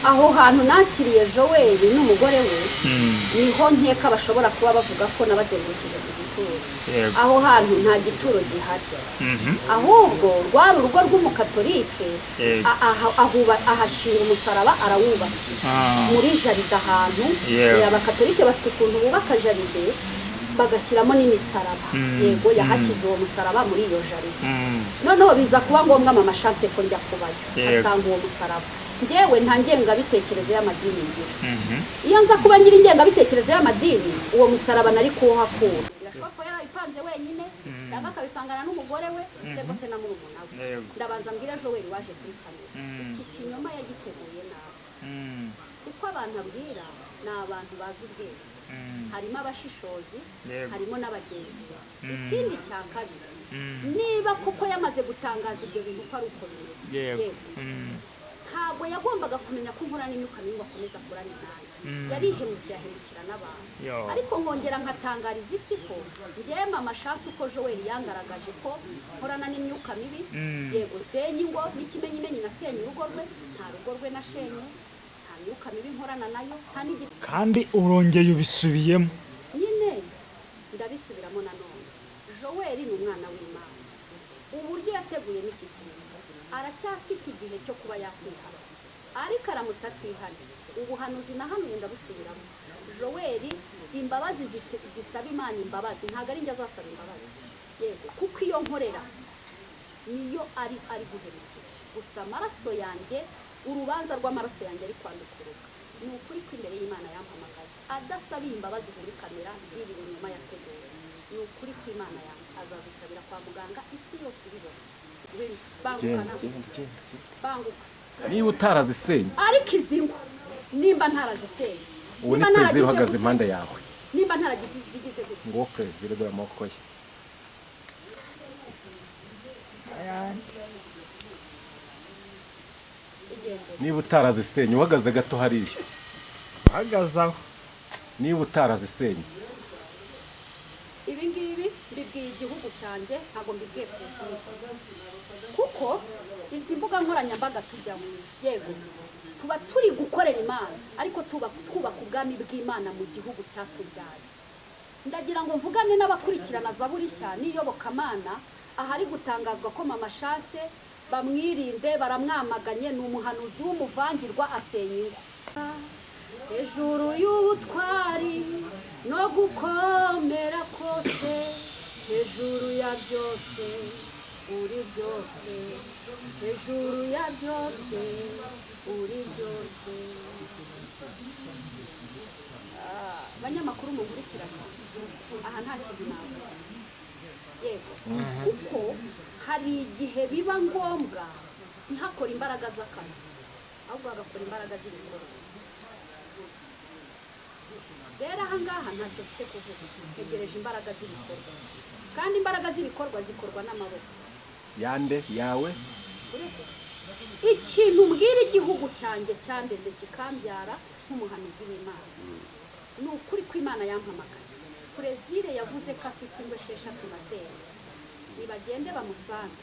Aho hantu nakiriye Joel n'umugore we, niho nkeka bashobora kuba bavuga ko nabazengurukije ku gituro. Aho hantu nta gituro gihari, ahubwo rwari urugo rw'umukatolike. Ahashinga umusaraba, arawubakira muri jardin ahantu. Abakatolike bafite ukuntu bubaka jardin bagashyiramo n'imisaraba. Yego, yahashyize uwo musaraba muri iyo jardin. Noneho biza kuba ngombwa, mama Chance, ko njya kubayo, asanga uwo musaraba. Njyewe nta ngengabitekerezo y'amadini ngira. Iyo nza kuba ngira ingengabitekerezo y'amadini, uwo musaraba nari kuwuhakura. Birashoboka ko yarabipanze wenyine cyangwa akabipangana n'umugore we cyangwa se na murumuna we. Ndabanza mbwira Joel waje kuri kamera, iki kinyoma yagiteguye nabi, kuko abantu abwira ni abantu bazi ubwenge, harimo abashishozi, harimo n'abagenzuzi. Ikindi cya kabiri, niba kuko yamaze gutangaza ibyo bintu ko ari uko bimeze, yego, ntabwo yagombaga kumenya ko nkora n'imyuka mibi ngo akomeze akorane nanjye. Yarihemukiye, ahemukira n'abantu. Ariko nkongera nkatangariza isi ko njyewe mama Chance, uko Joel yangaragaje ko nkorana n'imyuka mibi, yego, senya ingo, n'ikimenyimenyi nasenye urugo rwe, nta rugo rwe nashenye, nta myuka mibi nkorana nayo, nta n'igiti. Kandi urongeye ubisubiyemo. Nyine ndabisubiramo nanone, Joel ni umwana w'Imana. Uburyo yateguyemo iki kintu, aracyafite igihe cyo kuba yakwihana, ariko aramutse atihana, ubuhanuzi nahanuye ndabusubiramo, Joel imbabazi zisaba Imana imbabazi, ntabwo ari njye azasaba imbabazi. Yego, kuko iyo nkorera niyo ari guhemukira gusa. Amaraso yanjye, urubanza rw'amaraso yanjye ari kwandukuruka. Ni ukuri ko imbere y'Imana yampamagaye adasabiye imbabazi muri kamera z'ibi binyoma yateguye, ni ukuri ko Imana yanjye azazisabira kwa muganga, isi yose ibibona. Ngwino, banguka. Genda. Nawe. Genda, genda, genda. Banguka. Niba utarazisenye. Ariko izi ngo nimba ntarazisenye, Uwo ni nimba perezida ntaragize uhagaze gute, impande yawe. Nimba ntaragize bigize gute. Nguwo perezida, dore amaboko ye. Ayanjye. Igendere. Niba utarazisenye, uhagaze gato hariya. Uhagaze aho. Niba utarazisenye. Ibi ngibi mbibwiye igihugu cyanjye, ntabwo mbibwiye perezida, kuko izi mbuga nkoranyambaga tujyamo, yego, tuba turi gukorera Imana, ariko tuba twubaka ubwami bw'Imana mu gihugu cyatubyaye. Ndagira ngo mvugane n'abakurikirana Zaburi Nshya n'iyobokamana. Ahari gutangazwa ko mama Chance bamwirinde, baramwamaganye, ni umuhanuzi w'umuvangirwa, asenya ingo. Hejuru y'ubutwari no gukomera kose, hejuru ya byose, uri byose, hejuru ya byose, uri byose. Banyamakuru munkurikirana, aha nta kintu navuga. Yego, kuko hari igihe biba ngombwa ntihakore imbaraga z'akanwa, ahubwo hagakora imbaraga z'ibikorwa. Rero aha ngaha ntacyo mfite kuvuga, ntegereje imbaraga z'ibikorwa, kandi imbaraga z'ibikorwa zikorwa n'amaboko. Yande yawe? Ikintu mbwira igihugu cyanjye cyandeze kikambyara nk'umuhanuzi w'Imana, ni ukuri ko Imana yampamagaye. Perezida yavuze ko afite ingo esheshatu na zeru, nibagende bamusange.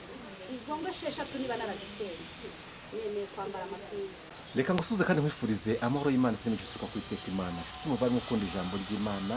Izo ngo esheshatu niba narazisenye, nemeye kwambara amapingu. Reka ngusuze kandi nkwifurize amahoro y'Imana ndetse n'imigisha ituruka ku Iteka Imana. Nshuti muvandimwe ukunda ijambo ry'Imana,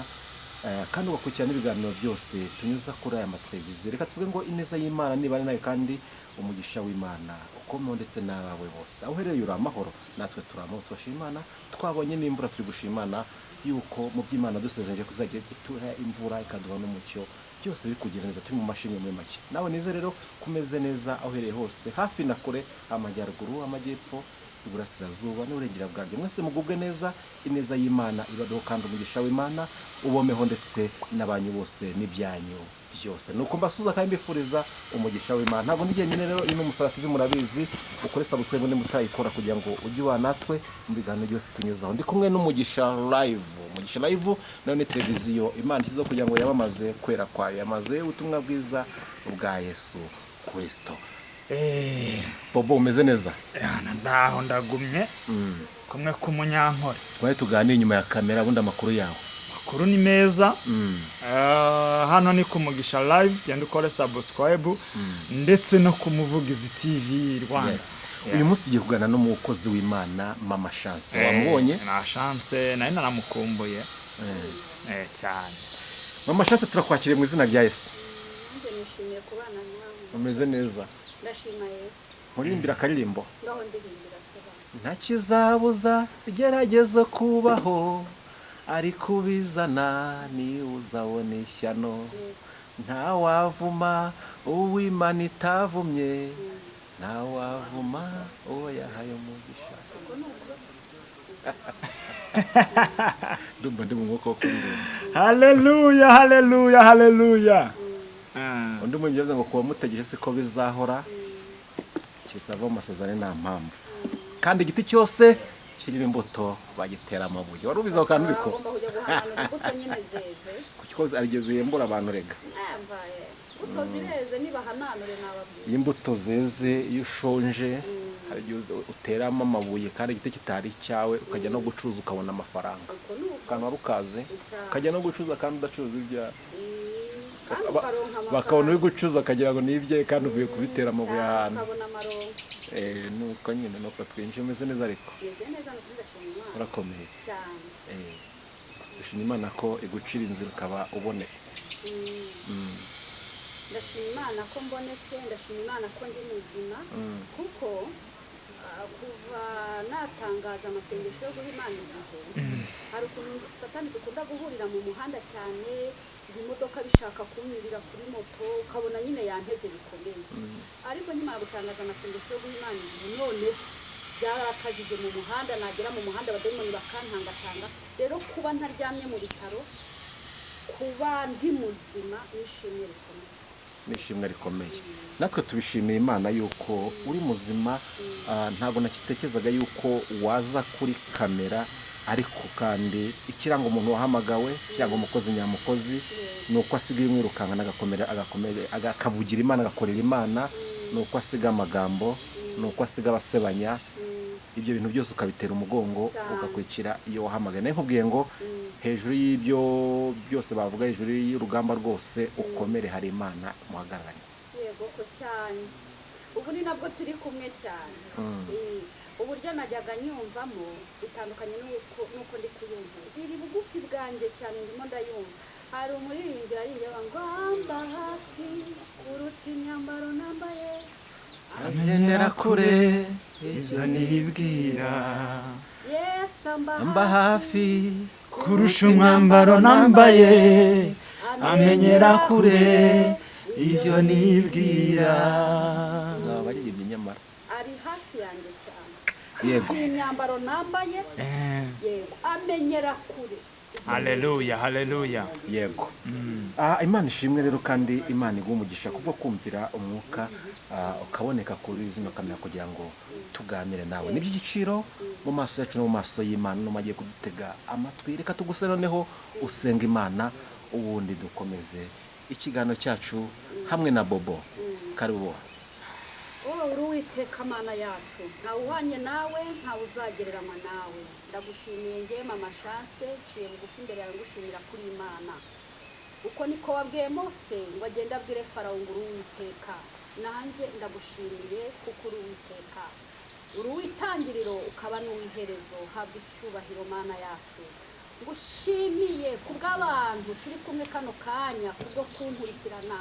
kandi ugakurikirana n'ibiganiro byose tunyuza kuri aya mateleviziyo, reka tuvuge ngo ineza y'Imana niba ari nayo, kandi umugisha w'Imana ukomeho ndetse n'abawe bose. Aho uherereye uri amahoro? Natwe turi amahoro, turashima Imana. Twabonye n'imvura, turi gushima Imana yuko mu by'Imana dusezeranyije kuzajya ituha imvura, ikaduha n'umucyo, byose biri kugenda neza, turi mu mashimwe muri make. Nawe nize rero kumeze neza aho uherereye hose, hafi na kure, amajyaruguru, amajyepfo, iburasirazuba n'uburengera bwabyo, mwese mugubwe neza. Ineza y'Imana ibabeho kandi umugisha w'Imana ubomeho ndetse n'abanyu bose n'ibyanyu byose. Nuko mbasuhuza kandi mbifuriza umugisha w'Imana. Ntabwo ndi jyenyine rero, iyi ni Umusaraba TV, murabizi. Ukore subscribe niba utayikora kugira ngo ujye ubana natwe mu biganiro byose tunyuzaho. Ndi kumwe n'Umugisha Live. Umugisha Live nayo ni televiziyo Imana ishyizeho kugira ngo yamamaze kwera kwayo, yamaze ubutumwa bwiza bwa Yesu Kirisito. Bobo, umeze neza? Yana, ndaho ndagumye kumwe k'umunyankore. Twari tuganira inyuma ya kamera. Ubundi amakuru yawe? Amakuru ni meza. Hano ni ku Mugisha Live, genda ukore subscribe ndetse no ku Muvugizi TV Rwanda. Yes. Uyu munsi tugiye kuganira n'umukozi w'Imana Mama Chance. Wamubonye? Na Chance nari naramukumbuye cyane. Mama Chance, turakwakiriye mu izina rya Yesu. Nanjye nishimiye kubana nawe. Umeze neza? Ndashima Yesu. Nkuririmbira akaririmbo? Ngaho ndirimbira tuba. Nta kizabuza igeragezo kubaho, ariko ubizana ni uzabona ishyano. Ntawavuma uw'Imana itavumye, ntawavuma uwo yahaye umugisha. Ndumva ndi mu mwuka wo kuririmba. Haleluya, haleluya, haleluya. Undi mubyeyi ngo kuba mutegereje siko bizahora, keretse ava mu masezerano nta mpamvu, kandi igiti cyose kirimo imbuto bagitera amabuye. Wari ubizi aho kantu ariko? Agomba kujya guhanura imbuto nyine zeze. Kuko arigeze yembura abantu rega. Nambaye imbuto zireze, nibahananure nababwira. Iyo imbuto zeze, iyo ushonje, hari igihe uteramo amabuye kandi igiti kitari icyawe, ukajya no gucuruza ukabona amafaranga. Uko ni uko. Akantu wari ukaze, ukajya no gucuruza kandi udacuruza ibyawe. Kandi ukaronka amafaranga. Bakabona uri gucuruza bakagira ngo ni ibye kandi uvuye kubitera amabuye Cyane, ahantu. ukabona amaronko. Nuko nyine nuko twinjiye. Umeze neza ariko? Meze neza, nuko ndashima Imana. Urakomeye? Cyane. Dushima Imana ko igucira inzira ukaba ubonetse. Ndashima Imana ko mbonetse, ndashima Imana ko ndi muzima, kuko kuva natangaza amasengesho yo guha Imana igihe, hari ukuntu Satani dukunda guhurira mu muhanda cyane, ibimodoka bishaka kunyurira kuri moto, ukabona nyine yanteze bikomeye. Ariko nkimara gutangaza amasengesho yo guha Imana igihe, noneho byarakajije mu muhanda, nagera mu muhanda abadayimoni bakantangatanga. Rero kuba ntaryamye mu bitaro, kuba ndi muzima, nishimye rikomeye. Nishimwe rikomeye. Natwe tubishimiye Imana yuko uri muzima. Ntabwo nakitekerezaga yuko waza kuri kamera, ariko kandi ikiranga umuntu wahamagawe cyangwa umukozi nyamukozi ni uko asigaye umwirukanka agakomera, agakomera, akavugira Imana, agakorera Imana, ni uko asiga amagambo, ni uko asiga abasebanya. Ibyo bintu byose ukabitera umugongo, ugakurikira iyo wahamagaye. Nayo nkubwiye ngo hejuru y'ibyo byose bavuga, hejuru y'urugamba rwose, ukomere, hari Imana muhagararanye. Yego ko cyane, ubu ni nabwo turi kumwe cyane. Uburyo najyaga nyumvamo bitandukanye n'uko ndi kuyumva. Iri bugufi bwanjye cyane, ndimo ndayumva. Hari umuririmbyi aririmba ngo amba hafi kuruta imyambaro nambaye, amenyera kure ibyo nibwira. Yesu amba hafi kurusha umwambaro nambaye, amenyera kure ibyo nibwira. Uzaba baririmbye nyamara. Ari hafi yanjye cyane. Yego. Ni imyambaro nambaye. Yego, amenyera kure. Haleluya, haleluya. Yego. Imana ishimwe rero, kandi Imana iguha umugisha kubwo kumvira umwuka, ukaboneka kuri zino kamera kugira ngo tuganire nawe. Ni iby'igiciro mu maso yacu no mu maso y'Imana no agiye kudutega amatwi. Reka tuguse noneho usenga Imana, ubundi dukomeze ikiganiro cyacu hamwe na Bobo. Karibu. Wowe uri Uwiteka Mana yacu, ntawe uhwanye nawe, ntawe uzagereranywa nawe. Ndagushimiye ngewe Mama Chance, nciye bugufi imbere yawe ngushimira kuri Imana. Uko niko wabwiye Mose ngo agende abwire Farawo ngo uri Uwiteka. Nanjye ndagushimiye kuko uri Uwiteka, uri uw'itangiriro ukaba n'uw'iherezo. Habwa icyubahiro Mana yacu. Ngushimiye kubw'abantu turi kumwe kano kanya kubwo kunkurikirana.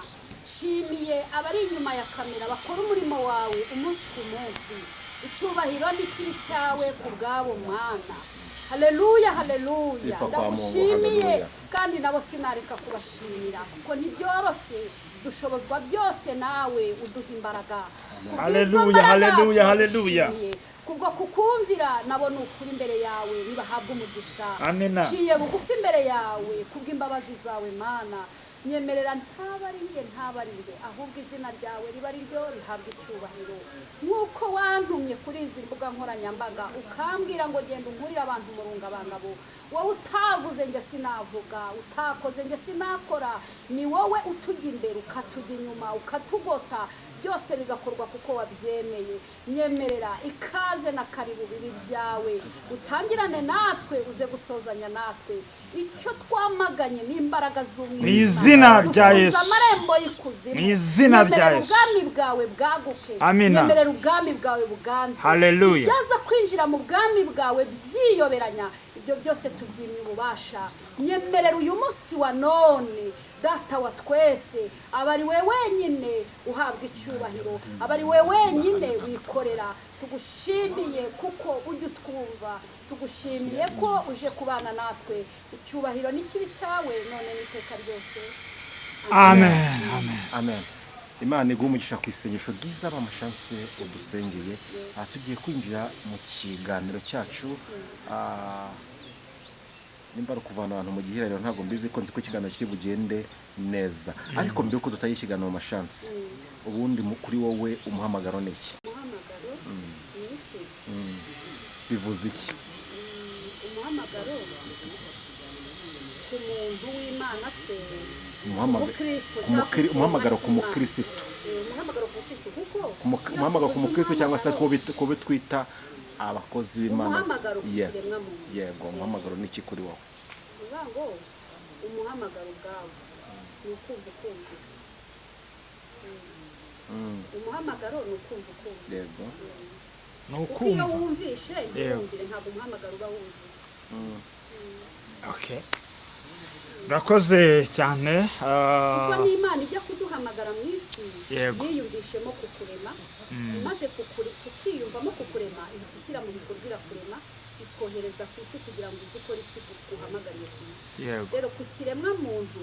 Shimiye abari inyuma ya kamera bakora umurimo wawe umunsi ku munsi. Icyubahiro ni kibi cyawe ku bwabo Mwana. Haleluya, haleluya. Sifa kwa Mungu, Ndagushimiye. haleluya. Kandi nabo sinareka kubashimira kuko ntibyoroshye, dushobozwa byose nawe uduha imbaraga. Kubw'izo Haleluya, mbaraga haleluya, haleluya. turagushimiye. Kubwo kukumvira nabo ni ukuri imbere yawe nibahabwa umugisha. Amina. Nciye bugufi imbere yawe kubw'imbabazi zawe Mana. Nyemerera ntaba ari njye, ntaba ari njye, ahubwo izina ryawe riba ari ryo rihabwa icyubahiro. Nk'uko wantumye kuri izi mbuga nkoranyambaga ukambwira ngo genda unkurire abantu umurungabangabo, wowe utavuze njye sinavuga, utakoze njye sinakora. Ni wowe utujya imbere, ukatujya inyuma, ukatugota. Byose bigakorwa kuko wabyemeye. Nyemerera ikaze na karibu bibi byawe, utangirane natwe, uze gusozanya natwe. Icyo twamaganye ni imbaraga z'umwijima. Mu izina rya Dufunze Yesu. amarembo y'ikuzimu. Mu izina rya Nyemerera Yesu. ubwami bwawe bwaguke. Amina. Nyemerera ubwami bwawe buganze. Hallelujah. Ibyaza kwinjira mu bwami bwawe byiyoberanya, ibyo byose tubyimye ububasha. Nyemerera uyu munsi wa none, Data wa twese, aba ari we wenyine uhabwa icyubahiro, aba ari we wenyine wikorera. Tugushimiye kuko ujya utwumva, tugushimiye ko uje kubana natwe. Icyubahiro ni kibi cyawe none n'iteka ryose. Amen, amen. Amen. Imana iguhe umugisha ku isengesho ryiza Mama Chance udusengeye. Tugiye kwinjira mu kiganiro cyacu. Nimba ari ukuvana abantu mu gihirahiro ntabwo mbizi, ko nzi ko ikiganiro kiri bugende neza, ariko mbere yuko dutangira ikiganiro, Mama Chance, ubundi kuri wowe umuhamagaro ni iki? Umuhamagaro ni iki? Bivuze iki? Umuhamagaro ku muntu w'Imana se? Umuhamagaro Umukristo umuhamagaro cyangwa ku ku kiremwa mukirisitu. cy'Imana. Umuhamagaro ku mukristo kuko Ku umuhamagaro ku mukristo cyangwa se ku bo twita abakozi b'Imana. Umuhamagaro ku kiremwa muntu. Yego, umuhamagaro ni iki kuri wowe? Uvuga ngo umuhamagaro ubwawo ni ukumva ukumvira. Umuhamagaro ni ukumva ukumvira. Ni Kuko iyo ukumva. wumvishe ntiwumvire, ntabwo umuhamagaro uba wuzuye. Okay, urakoze cyane. Kuko n'Imana ijya kuduhamagara mu isi, yiyumvishemo kukurema. Imaze kukiyumvamo kukurema, ihita ishyira mu bikorwa, irakurema, ikohereza ku isi kugira ngo uze ukore iki guhamagariye ku isi. Rero ku kiremwa muntu,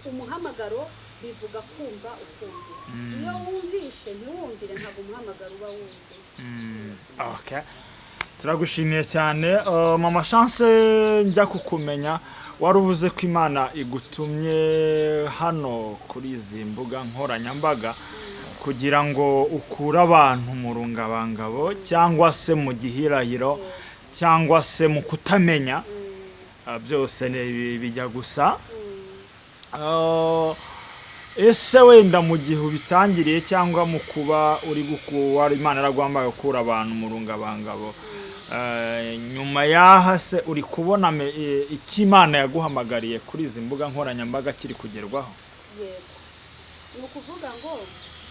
umuhamagaro bivuga kumva ukumvira. Iyo wumvishe ntiwumvire, ntabwo umuhamagaro uba wuzuye. Okay, turagushimiye cyane. Mama Chance, njya kukumenya wari uvuze ko Imana igutumye hano kuri izi mbuga nkoranyambaga kugira ngo ukure abantu mu rungabangabo, cyangwa se mu gihirahiro, cyangwa se mu kutamenya. Byose bijya gusa. Ese wenda mu gihe ubitangiriye, cyangwa mu kuba uri gukura, Imana yaraguhamagaye gukura abantu mu rungabangabo, nyuma y'aha se uri kubona icyo Imana yaguhamagariye kuri izi mbuga nkoranyambaga kiri kugerwaho? Yego, ni ukuvuga ngo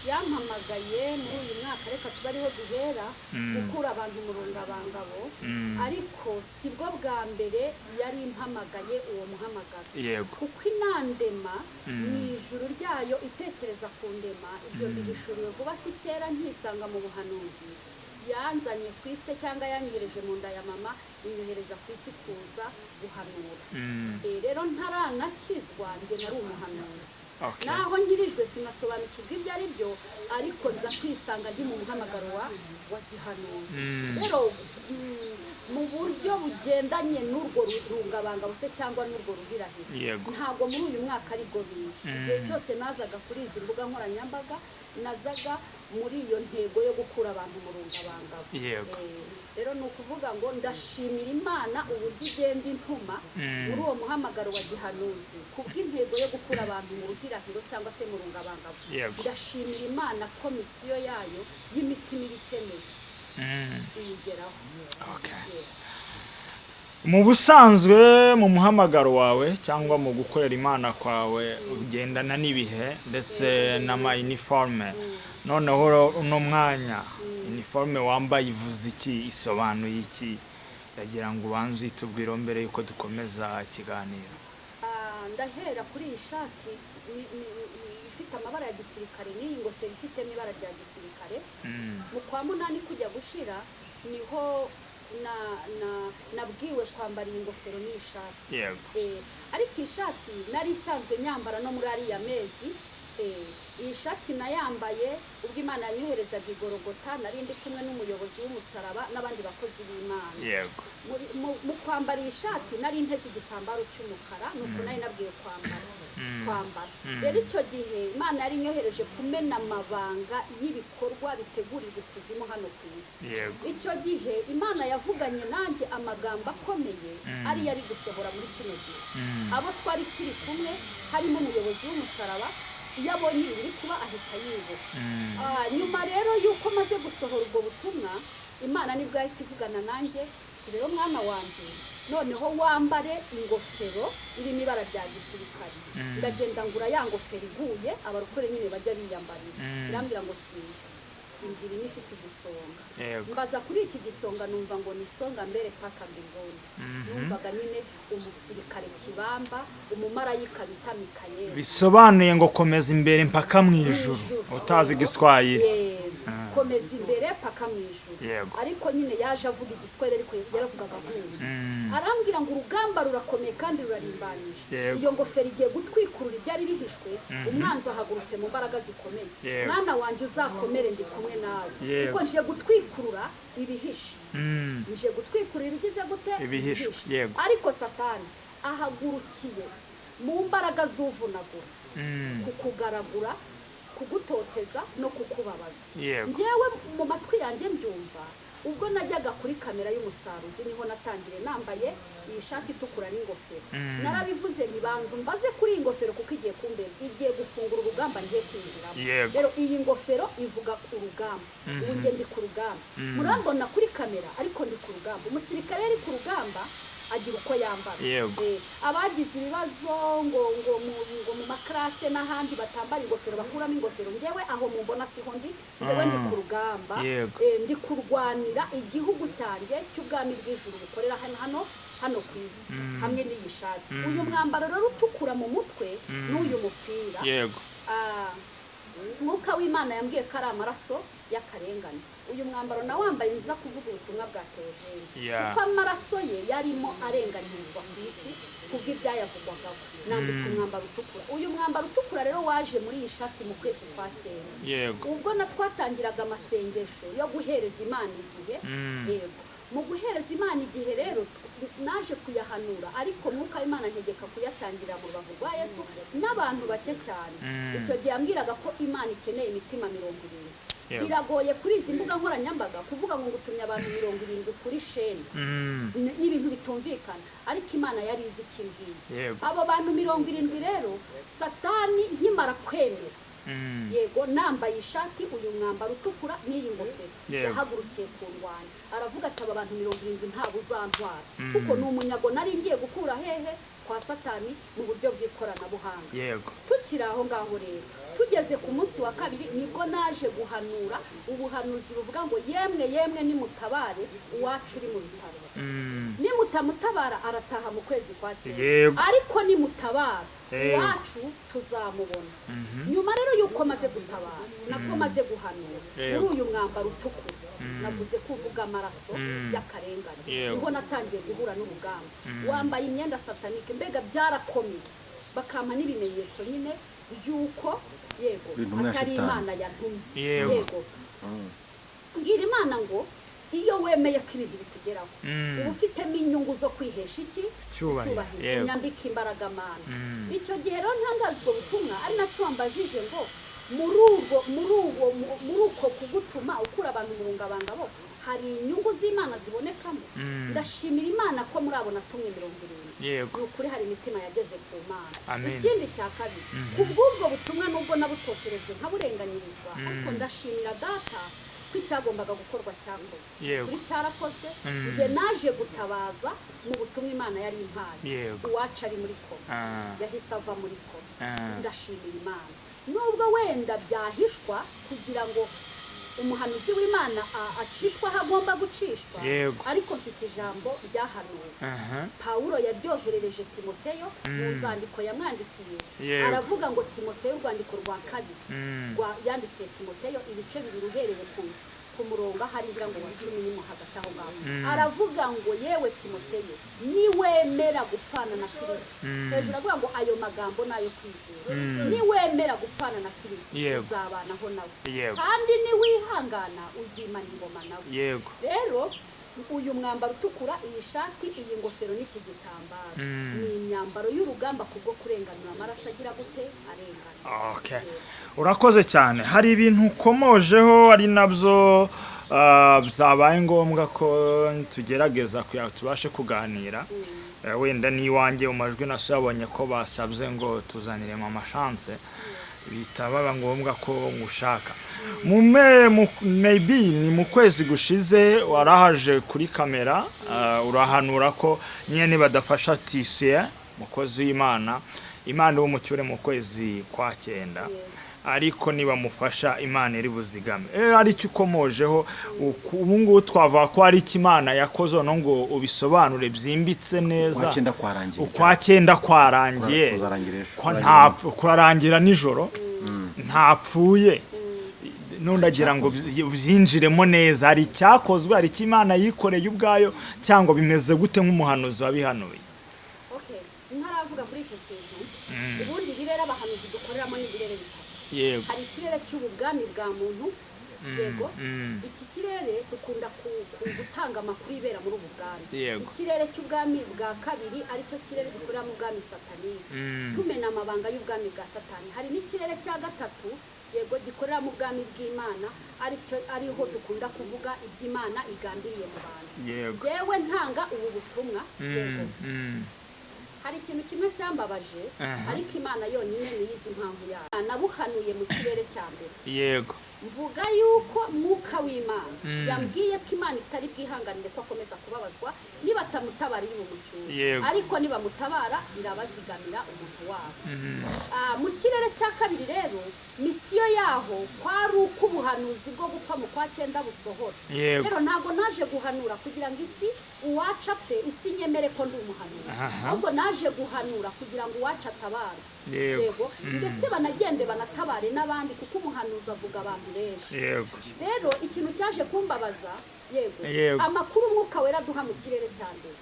yampamagaye muri uyu mwaka, reka tube ariho duhera, gukura abantu mu rungabangabo, ariko sibwo bwa mbere yari impamagaye uwo muhamagaro. Kuko inandema mu ijuru ryayo itekereza ku ndema, ibyo mbihishuriwe vuba, si kera, nkisanga mu buhanuzi. Yanzanye ku isi, cyangwa yanyohereje mu nda ya mama, inyohereza ku isi kuza guhanura. Rero ntaranakizwa njye nari umuhanuzi. Naho nkirijwe sinasobanukirwa ibyo ari byo, ariko nza kwisanga ndi mu muhamagaro wa gihanuzi. Rero mu buryo bugendanye n'urwo rungabangabo se cyangwa n'urwo ruhirahiro, ntabwo muri uyu mwaka aribwo biri. Igihe cyose nazaga kuri izi mbuga nkoranyambaga, nazaga muri iyo ntego yo gukura abantu mu rungabangabo. Rero ni ukuvuga ngo ndashimira Imana uburyo igenda intuma muri uwo muhamagaro wa gihanuzi kubw'intego yo gukura abantu mu ruhirahiro cyangwa se mu rungabangabo. Ndashimira Imana ko misiyo yayo y'imitima iba ikeneye iyigeraho. Mu busanzwe mu muhamagaro wawe cyangwa mu gukorera Imana kwawe ugendana n'ibihe ndetse n'ama uniforme. Noneho uno mwanya uniforme wambaye ivuze iki, isobanuye iki? Ndagira ngo ubanze uyitubwire mbere yuko dukomeza ikiganiro. Ndahera kuri iyi shati ifite amabara ya gisirikare n'iyi ngofero ifitemo ibara rya gisirikare. Mu kwa munani kujya gushira niho nabwiwe kwambara iyi ngofero n'iyi shati. Ariko iyi shati nari isanzwe nyambara no muri ariya mezi. Iyi shati nayambaye ubwo Imana yanyoherezaga i Gorogota, nari ndi kumwe n'umuyobozi w'umusaraba n'abandi bakozi b'Imana. Mu kwambara iyi shati nari nteze igitambaro cy'umukara, nuko nari nabwiwe kwambara. Rero icyo gihe Imana yari inyohereje kumena amabanga y'ibikorwa bitegurirwa ikuzimu hano ku isi. Icyo gihe Imana yavuganye nanjye amagambo akomeye ari yari gusohora muri kino gihe. Abo twari turi kumwe harimo umuyobozi w'umusaraba Iyo abonye ibi biri kuba ahita yibuka. Nyuma rero y'uko maze gusohora ubwo butumwa, Imana nibwo yahise ivugana nanjye: "Rero mwana wanjye, noneho wambare ingofero irimo ibara rya gisirikare." Ndagenda ngura ya ngofero iguye abarokore nyine bajya biyambarira. Irambwira ngo siga imbiri ifite igisonga. Mbaza kuri iki gisonga, numva ngo ni songa mbere paka mbinguni. Numvaga nyine umusirikare kibamba, umumarayika bita Mikayeli. Bisobanuye ngo komeza imbere mpaka mu ijuru. Ijuru. Utazi igiswahili. Yego. Komeza imbere paka mu ijuru. Ariko nyine yaje avuga igiswahili, ariko yaravugaga nk'ubu. Arambwira ngo urugamba rurakomeye kandi rurarimbanyije. Iyo ngofero igiye gutwikurura ibyari bihishwe. Umwanzi ahagurutse mu mbaraga zikomeye. Mwana wanjye, uzakomere, ndi kumwe nawe, kuko nje gutwikurura ibihishe. Nje gutwikurura ibigize gute? Ibihishwe. Ariko Satani ahagurukiye mu mbaraga z'uvunagura kukugaragura, kugutoteza no kukubabaza. Njyewe mu matwi yanjye mbyumva ubwo najyaga kuri kamera y'umusaruzi, niho natangiriye nambaye iyi shati itukura n'ingofero. Narabivuze, ntibanza mbaze kuri iyi ngofero kuko igiye kumbera, igiye gufungura urugamba ngiye kwinjiramo. Rero iyi ngofero ivuga urugamba. Ubu njye ndi ku rugamba. Murambona kuri kamera, ariko ndi ku rugamba. Umusirikare ari ku rugamba agira uko yambara. Abagize ibibazo ngo mu makarase n'ahandi batambara ingofero, bakuramo ingofero. Njyewe aho mumbona siho ndi. Njyewe ndi ku rugamba. Ndi kurwanira igihugu cyanjye cy'ubwami bw'ijuru bukorera hano ku isi, hamwe n'iyi shati, uyu mwambaro rero utukura mu mutwe n'uyu mupira. Mwuka w'Imana yambwiye ko ari amaraso y'akarengane. Uyu mwambaro nawe wambaye nza kuvuga ubutumwa bwa Teogene, kuko amaraso ye yarimo arenganyirizwa ku isi kubw'ibyayavugwagaho. Nambika umwambaro utukura. Uyu mwambaro utukura rero waje muri iyi shati mu kwezi kwa cyenda, ubwo na twatangiraga amasengesho yo guhereza Imana igihe. Yego, mu guhereza Imana igihe rero naje kuyahanura, ariko Mwuka w'Imana ntegeka kuyatangira mu rubavu rwa Yesu n'abantu bake cyane. Icyo gihe yambwiraga ko Imana ikeneye imitima 70. Biragoye kuri izi mbuga nkoranyambaga kuvuga ngo ngutumye abantu 70 kuri sheni. Ni ibintu bitumvikana, ariko Imana yari izi icyo imbwiye. Abo bantu 70 rero, Satani nkimara kwemera, yego, nambaye ishati, uyu mwambaro utukura n'iyi ngofero, yahagurukiye kundwanya. Aravuga ati: "Aba bantu 70 ntabwo uzantwara," kuko ni umunyago nari ngiye gukura hehe? Kwa Satani mu buryo bw'ikoranabuhanga. Tukiri aho ngaho rero, tugeze ku munsi wa kabiri, nibwo naje guhanura ubuhanuzi buvuga ngo: "Yemwe, yemwe, nimutabare uwacu uri mu bitaro. Nimutamutabara arataha mu kwezi kwa cyenda, ariko nimutabara iwacu tuzamubona." Nyuma rero y'uko maze gutabara, nabwo maze guhanura muri uyu mwambaro utukura, navuze ko uvuga amaraso y'akarengane, niho natangiye guhura n'urugamba. Wambaye imyenda satanike, mbega byarakomeye, bakampa n'ibimenyetso nyine by'uko, yego, Intumwa ya atari Shitani. Imana yantumye. Yego, mbwira Imana ngo iyo wemeye ko ibintu bitugeraho, uba ufitemo inyungu zo kwihesha iki? Icyubahiro. Unyambike imbaraga, Mana. Icyo gihe rero ntangaza ubwo butumwa, ari nacyo wambajije ngo muri uko kugutuma ukura abantu mu rungabangabo hari inyungu z'Imana zibonekamo. Ndashimira Imana ko muri abo natumwe 70, ni ukuri hari imitima yageze ku Mana. Amen. Ikindi cya kabiri, ku bw'ubwo butumwa, nubwo nabutoterejwe nkaburenganyirizwa, ariko ndashimira Data ko icyagombaga gukorwa cyakozwe. Kuri cyarakozwe. Njye naje gutabaza mu butumwa Imana yari impaye. Uwacu ari muri koma, yahise ava muri koma. Ndashimira Imana, nubwo wenda byahishwa kugira ngo umuhanuzi w'Imana acishwe aho agomba gucishwa, ariko mfite ijambo ryahanuwe. Pawulo yaryoherereje Timoteyo mu nzandiko yamwandikiye. Aravuga ngo Timoteyo, urwandiko rwa kabiri yandikiye Timoteyo, ibice 2 uhereye ku murongo ahari ngira ngo wa 10 ni hagati aho ngaho, aravuga ngo: "Yewe Timoteyo, niwemera gupfana na Kirisito," hejuru avuga ngo ayo magambo ni ayo kwizera, "niwemera gupfana na Kirisito, uzabanaho nawe, kandi niwihangana uzimana ingoma nawe." Rero uyu mwambaro utukura, iyi shati, iyi ngofero n'iki gitambaro ni imyambaro y'urugamba kubwo kurenganura amaraso agira gute? Arengana. Okay. Urakoze cyane. Hari ibintu ukomojeho, ari nabyo byabaye ngombwa ko tugerageza kugira ngo tubashe kuganira. Wenda n'iwanjye mu majwi naso yabonye ko basabye ngo tuzanire Mama Chance. Bihita baba ngombwa ko ngushaka. Maybe ni mu kwezi gushize warahaje kuri kamera, urahanura ko nyine nibadafasha Tisiye mukozi w'Imana, Imana umucyure mu kwezi kwa cyenda, ariko nibamufasha Imana iri buzigame. Ari cyo ukomojeho ubu ngubu twavuga ko ari icyo Imana yakoze, noneho ngo ubisobanure byimbitse neza. Ukwa cyenda kwarangiye. Ukwa cyenda kwarangiye. Kuzarangira ejo. Kurarangira nijoro ntapfuye. Nundagira ngo byinjiremo neza, hari icyakozwe, hari icyo Imana yikoreye ubwayo, cyangwa bimeze gute nk'umuhanuzi wabihanuye? Okay, ntaravuga kuri icyo kintu, ubundi ibirere abahanuzi dukoreramo ni ibirere bitatu. Hari ikirere cy'ubu bwami bwa muntu, yego. Iki kirere dukunda gutanga amakuru ibera muri ubu bwami. Ikirere cy'ubwami bwa kabiri, aricyo kirere dukorera mu bwami satanike, tumena amabanga y'ubwami bwa Satani. Hari n'ikirere cya gatatu, yego, gikorera mu bwami bw'Imana, aricyo ariho dukunda kuvuga iby'Imana igambiriye mu bantu. Jewe ntanga ubu butumwa, yego, hari ikintu kimwe cyambabaje, ariko Imana yonyine niyo izi impamvu yayo. Nabuhanuye mu kirere cya mbere, mvuga yuko Mwuka w'Imana yambwiye ko Imana itari bwihanganire ko akomeza kubabazwa nibatamutabara iri bumucyure, ariko nibamutabara irabazigamira umuntu wabo. Mu kirere cya kabiri rero, misiyo yaho kwari uko ubuhanuzi bwo gupfa mu kwa cyenda busohora. Rero ntabwo naje guhanura kugira ngo isi uwacu apfe, isi nyemere ko ndi umuhanuzi, ahubwo naje guhanura kugira ngo uwacu atabare, yego, ndetse banagende banatabare n'abandi, kuko umuhanuzi avuga abantu benshi. Rero ikintu cyaje kumbabaza, yego, amakuru Umwuka Wera aduha mu kirere cya mbere,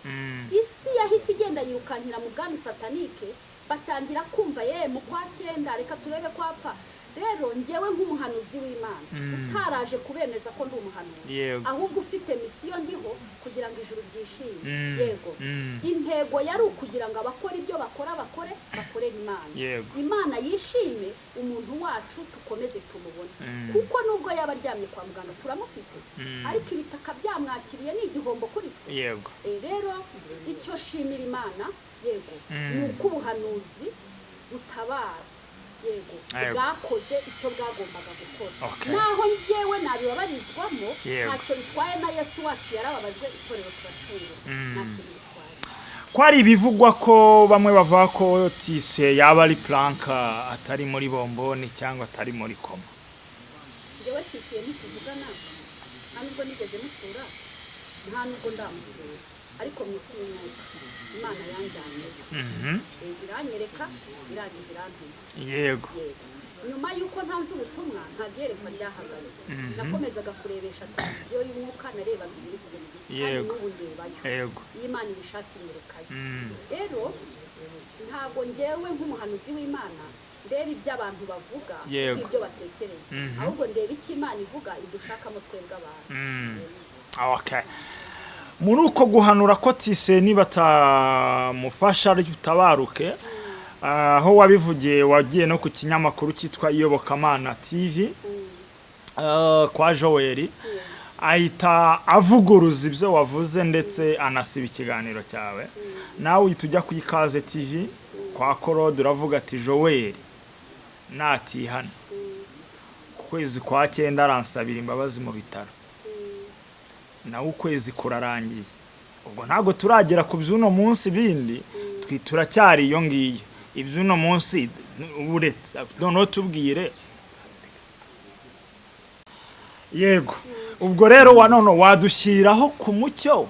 isi yahise igenda yirukankira mu bwami satanike, batangira kumva ye mu kwa cyenda reka turebe ko apfa. Rero njyewe nk'umuhanuzi w'Imana utaraje kubemeza ko ndi umuhanuzi, ahubwo ufite misiyo ndiho kugira ngo ijuru ryishime, yego, intego yari ukugira ngo abakora ibyo bakora bakore bakorere Imana, Imana yishime, umuntu wacu tukomeze tumubone, kuko nubwo yaba aryamye kwa muganga turamufite, ariko ibitaka byamwakiriye ni igihombo kuri twe. Rero icyo shimira Imana, yego, ni uko ubuhanuzi butabara, yego, bwakoze icyo bwagombaga gukora. Naho njyewe nabibabarizwamo, ntacyo bitwaye, na Yesu wacu yarababajwe, itorero turacungura, nta kintu bitwaye. Ko hari ibivugwa ko bamwe bavuga ko Tise yaba ari planka, atari muri bomboni cyangwa atari muri koma. Njyewe Tisiye ntituvugana, nta nubwo nigeze musura, nta nubwo ndamusura, ariko mu isi y'umwuka Imana yanjyanyeyo. Iranyereka, irangiza irantuma. Yego, nyuma y'uko ntanze ubutumwa nta byerekwa ryahagaze, nakomezaga kurebesha televiziyo y'umwuka, narebaga ibiri kugenda, kandi n'ubu ndebayo. Iyo Imana ibishatse inyerekayo. Rero ntabwo ngewe nk'umuhanuzi w'Imana ndeba ibyo abantu bavuga, ibyo batekereza, ahubwo ndeba icyo Imana ivuga idushakamo twebwe abantu. Okay. Muri uko guhanura ko Tise nibatamufasha utabaruke, aho wabivugiye wagiye no ku kinyamakuru cyitwa Iyobokamana TV, kwa Joel, ahita avuguruza ibyo wavuze ndetse anasiba ikiganiro cyawe. Nawe uhita ujya ku Ikaze TV kwa Korode, uravuga ati Joel natihana ku kwezi kwa cyenda aransabira imbabazi mu bitaro. Nawe ukwezi kurarangiye, ubwo ntabwo turagera ku by'uno munsi bindi, turacyari iyo ngiyo iby'uno munsi uretse. Noneho tubwire, yego, ubwo rero wa none wadushyiraho ku mucyo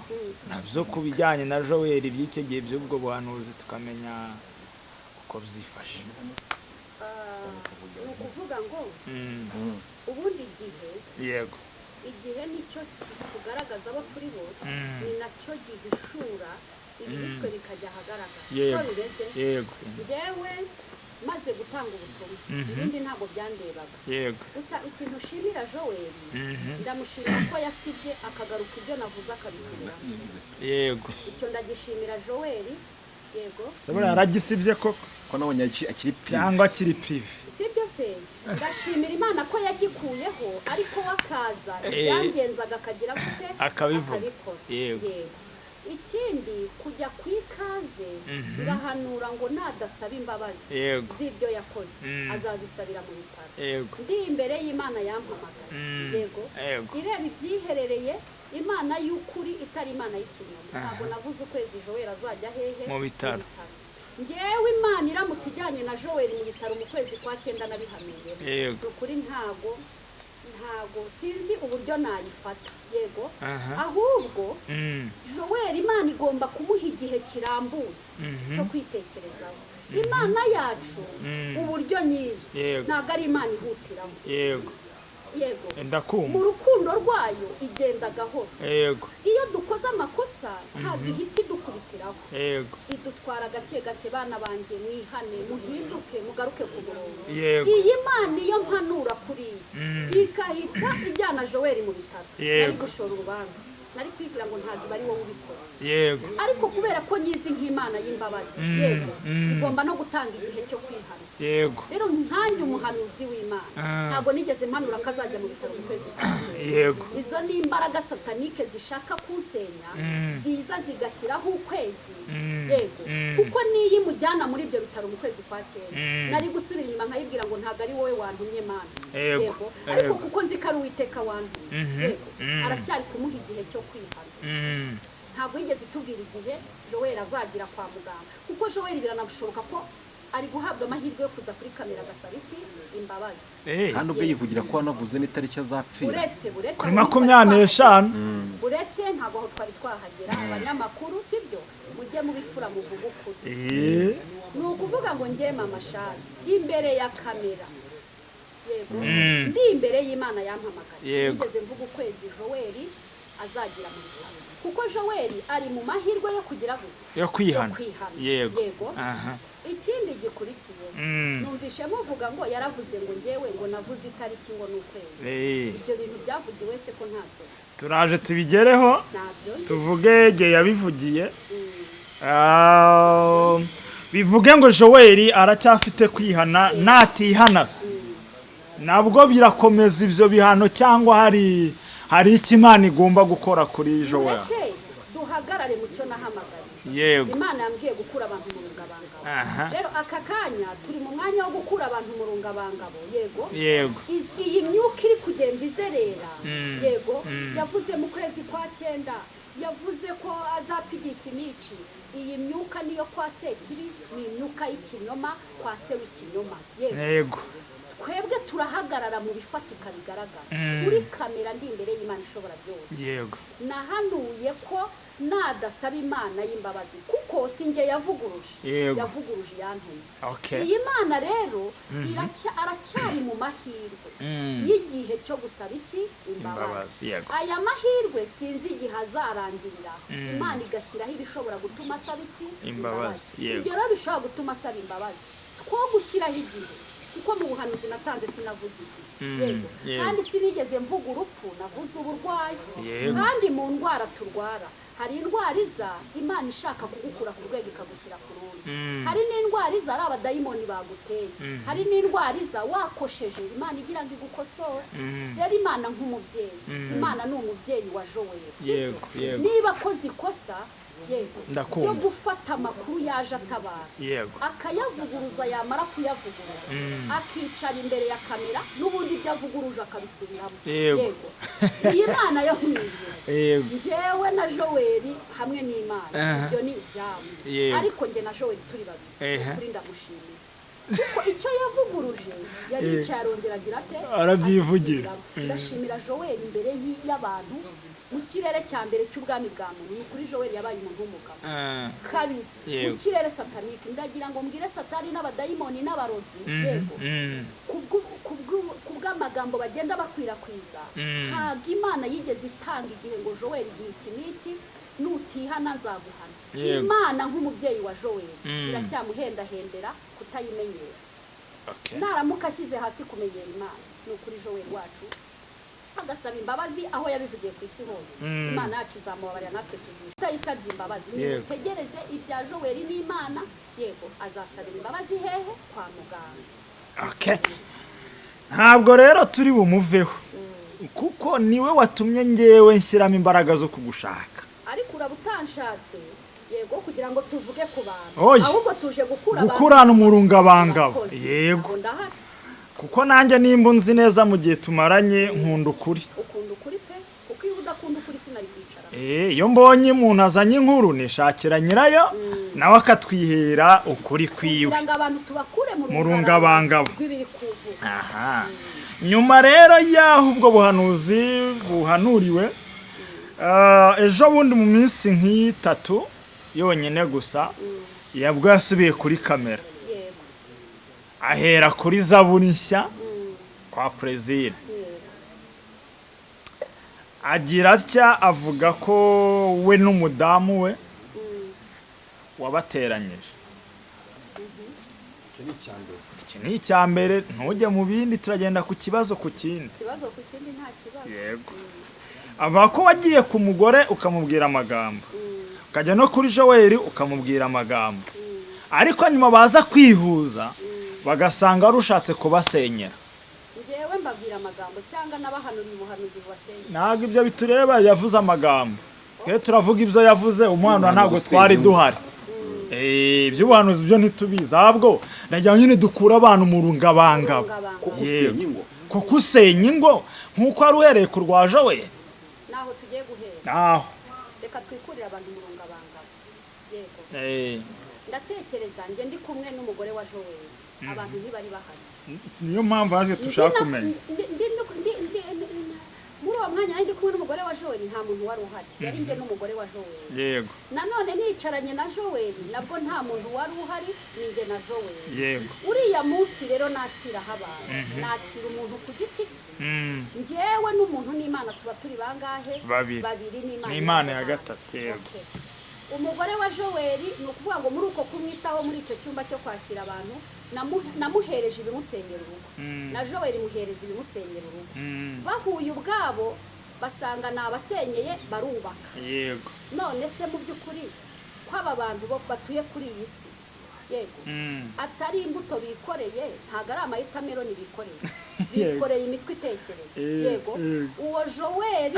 nabyo ku bijyanye na Joel by'icyo gihe by'ubwo buhanuzi, tukamenya uko byifashe. Ni ukuvuga ngo ubundi igihe, igihe nicyo kitugaragaza abo turi bo, ni nacyo gihishura ibihishwe bikajya ahagaragara. Uko bimeze, njyewe maze gutanga ubutumwa, ibindi ntabwo byandebaga. Gusa ikintu ushimira Joel, ndamushimira ko yasibye akagaruka ibyo navuze akabisubiramo. Icyo ndagishimira Joel, yego. Sebura yaragisibye koko? Ko nabonye akiri prive. Cyangwa akiri prive? Sibyo se? Ndashimira Imana ko yagikuyeho, ariko we akaza ibyangenzaga akagira gute? Akabivuga. Akabikora. Yego. Ikindi, kujya ku Ikaze ngahanura ngo nadasaba imbabazi z'ibyo yakoze, azazisabira mu bitaro. Ndi imbere y'Imana yampamagaye, yego, ireba ibyiherereye, Imana y'ukuri itari Imana y'ikinyoma, ntabwo navuze ukwezi Joel azajya hehe? Mu bitaro. Ngewe Imana iramutse ijyanye na Joel mu bitaro mu kwezi kwa cyenda nabihanuye, ni ukuri ntago sinzi uburyo nayifata, yego. Ahubwo Joel Imana igomba kumuha igihe kirambuye cyo kwitekerezaho. Imana yacu uburyo nyizi, ntabwo ari Imana ihutiramo. Yego, mu rukundo rwayo igenda gahoro. Iyo dukoze amakosa ntabwo ihita idukubitiraho, idutwara gake gake: "Bana banjye, mwihane, muhinduke, mugaruke ku murongo." Iyi Mana iyo mpanura kuriya ikahita ijyana Joel mu bitaro, nari gushora urubanza, nari kwibwira ngo ntabwo iba ari wowe ubikoze. Ariko kubera ko nyizi nk'Imana y'imbabazi, yego, igomba no gutanga igihe cyo kwihana. Rero nkanjye umuhanuzi w'Imana, ntabwo nigeze mpanura ko azajya mu bitaro mu kwezi kwa cyenda. Izo ni imbaraga satanike zishaka kunsenya, ziza zigashyiraho ukwezi, yego, kuko niyo imujyana muri ibyo bitaro mu kwezi kwa cyenda, nari gusubira inyuma nkayibwira ngo ntabwo ari wowe wantumye, Mana. Ariko kuko nzi ko ari Uwiteka wantumye, yego, aracyari kumuha igihe cyo kwihana. Ntabwo yigeze itubwira igihe Joel azagira kwa muganga, kuko Joel biranashoboka ko ari guhabwa amahirwe yo kuza kuri kamera agasaba iki? Imbabazi. Kandi ubwo yivugira ko wanavuze n'itariki azapfira. Uretse Kuri aho 25. Uretse ntabwo aho twari twahagera. Abanyamakuru, sibyo, mujye mubifura muvuge ukuri. Ni ukuvuga ngo njye Mama Shari imbere ya kamera, yego, ndi imbere y'Imana yampamagaye, nigeze mvuga ukwezi Joel azagira mu bitaro, kuko Joel ari mu mahirwe yo kugira gute? Yo kwihana. Kwihana. Yego. Ikindi gikurikiye, numvishe muvuga ngo yaravuze ngo ngewe ngo navuze itariki ngo ni ukwezi. Ibyo bintu byavugiwe se ko ntabyo Turaje tubigereho. Ntabyo nzi. Tuvuge igihe yabivugiye. Bivuge ngo Joel aracyafite kwihana. Natihana se nabwo birakomeza ibyo bihano, cyangwa hari icyo Imana igomba gukora kuri Joel? Mureke duhagarare mu cyo nahamagariye. Imana yambwiye gukura abantu mu rungabangabo. Rero aka kanya turi mu mwanya wo gukura abantu mu rungabangabo, yego. Iyi myuka iri kugenda izerera, yego, yavuze mu kwezi kwa cyenda, yavuze ko azapfa igihe iki n'iki. Iyi myuka niyo kwa Sekibi, ni imyuka y'ikinyoma kwa se w'ikinyoma, yego. Twebwe turahagarara mu bifatika bigaragara kuri kamera, ndi imbere y'Imana ishobora byose. Nahanuye ko nadasaba Imana y'imbabazi, kuko si njye yavuguruje, yavuguruje iyantumye. Iyi Mana rero aracyari mu mahirwe y'igihe cyo gusaba iki? Imbabazi. Imbabazi, yego. Aya mahirwe sinzi igihe azarangirira, Imana igashyiraho ibishobora gutuma asaba iki? Imbabazi, yego. Ibyo rero bishobora gutuma asaba imbabazi, two gushyiraho igihe, kuko mu buhanuzi natanze sinavuze igihe, yego, kandi sinigeze mvuga urupfu, navuze uburwayi. Kandi mu ndwara turwara hari indwara iza Imana ishaka kugukura ku rwego ikagushyira ku rundi. Hari n'indwara iza ari abadayimoni baguteye. Hari n'indwara iza wakosheje, Imana igira ngo igukosore. Rero Imana nk'umubyeyi, Imana ni umubyeyi wa Joel, sibyo? Yego, yego. Niba akoze ikosa, yego, Ndakumva. ryo gufata amakuru yaje atabara, akayavuguruza, yamara kuyavuguruza akicara imbere ya kamera, n'ubundi ibyo avuguruje akabisubiramo. Iyi Mana yo mu ijuru, njyewe na Joel hamwe n'Imana, ibyo ni ibyabo. Ariko njye na Joel turi babiri, kuri ndamushimiye kuko icyo yavuguruje yari yicaye arongera agira ate? Arabyivugira. Agisubiramo. Ndashimira Joel imbere y'abantu mu kirere cya mbere cy'ubwami bwa muntu. Ni ukuri Joel yabaye umuntu w'umugabo. Kabiri, mu kirere satanike, ndagira ngo mbwire Satani n'abadayimoni n'abarozi, yego, kubw'amagambo bagenda bakwirakwiza, ntabwo Imana yigeze itanga igihe ngo Joel igihe iki n'iki nutihana nzaguhana. Imana nk'umubyeyi wa Joel iracyamuhendahendera kutayimenyera. Naramuka ashyize hasi kumenyera Imana, ni ukuri Joel wacu agasaba imbabazi aho yabivugiye ku isi hose, Imana yacu izamubabarira, natwe tuzisha utayisabye imbabazi. Nimutegereze ibya Joel n'Imana, yego, azasabira imbabazi hehe? Kwa muganga. Okay. Ntabwo rero turi bumuveho, kuko niwe watumye ngewe nshyiramo imbaraga zo kugushaka. Ariko uraba utanshatse, yego, kugira ngo tuvuge ku bantu. Oya. Ahubwo tuje gukura abantu. Gukurana umurungabangabo. Murakoze. Yego. Ntabwo ndahari. Kuko nanjye nimba unzi neza, mu gihe tumaranye, nkunda ukuri. Ukunda ukuri pe, kuko iyo udakunda ukuri sinari kwicara. Iyo mbonye umuntu azanye inkuru, nishakira nyirayo, nawe akatwihera ukuri kwiwe. Kugira ngo abantu tubakure mu Mu rungabangabo. rw'ibiri kuvuga. Aha, nyuma rero y'aho ubwo buhanuzi buhanuriwe, ejo bundi mu minsi nk'itatu yonyine gusa, yabwo yasubiye kuri kamera, ahera kuri Zaburi Nshya kwa Perezida, agira atya avuga ko we n'umudamu we wabateranyije. Icyo ni icya mbere. Iki ni icya mbere, ntujye mu bindi, turagenda ku kibazo ku kindi. Ikibazo ku kindi, nta kibazo. Yego, avuga ko wagiye ku mugore ukamubwira amagambo, ukajya no kuri Joel ukamubwira amagambo, ariko nyuma baza kwihuza bagasanga wari ushatse kubasenyera. Njyewe mbabwira amagambo cyangwa n'abahanuriye ubuhanuzi bubasenyera? Ntabwo ibyo bitureba, yavuze amagambo, twe turavuga ibyo yavuze. Umuhanura ntabwo twari duhari. Iby'ubuhanuzi byo ntitubizi, ahubwo nagira ngo nyine dukure abantu mu rungabangabo. Rungabangabo. Kuko usenya ingo. Kuko usenya ingo nk'uko wari uhereye ku rwa Joel. Naho tugiye guhera. Aho. Reka twikurire abantu mu rungabangabo, yego. Ndatekereza njye ndi kumwe n'umugore wa Joel, abantu ntibari bahari. Niyo mpamvu haje dushaka kumenya. Muri uwo mwanya nari ndi kumwe n'umugore wa Joel, nta muntu wari uhari, yari njye n'umugore wa Joel. Nanone nicaranye na Joel, nabwo nta muntu wari uhari, ni njye na Joel. Uriya munsi rero nakiraho abantu, nakira umuntu ku giti cye. Njyewe n'umuntu n'Imana tuba turi bangahe? Babiri. Babiri n'Imana. N'Imana ya yaduhaye. gatatu, yego. Okay. Umugore wa Joel, ni ukuvuga ngo muri uko kumwitaho muri icyo cyumba cyo kwakira abantu, namuhereje ibimusenyera urugo, na Joel muhereza ibimusenyera urugo. Bahuye ubwabo basanga ni abasenyeye, barubaka. None se mu by'ukuri ko aba bantu bo batuye kuri iyi si, yego, atari imbuto bikoreye, ntabwo ari amahitameroni bikoreye, bikoreye imitwe itekereza, yego. Uwo Joel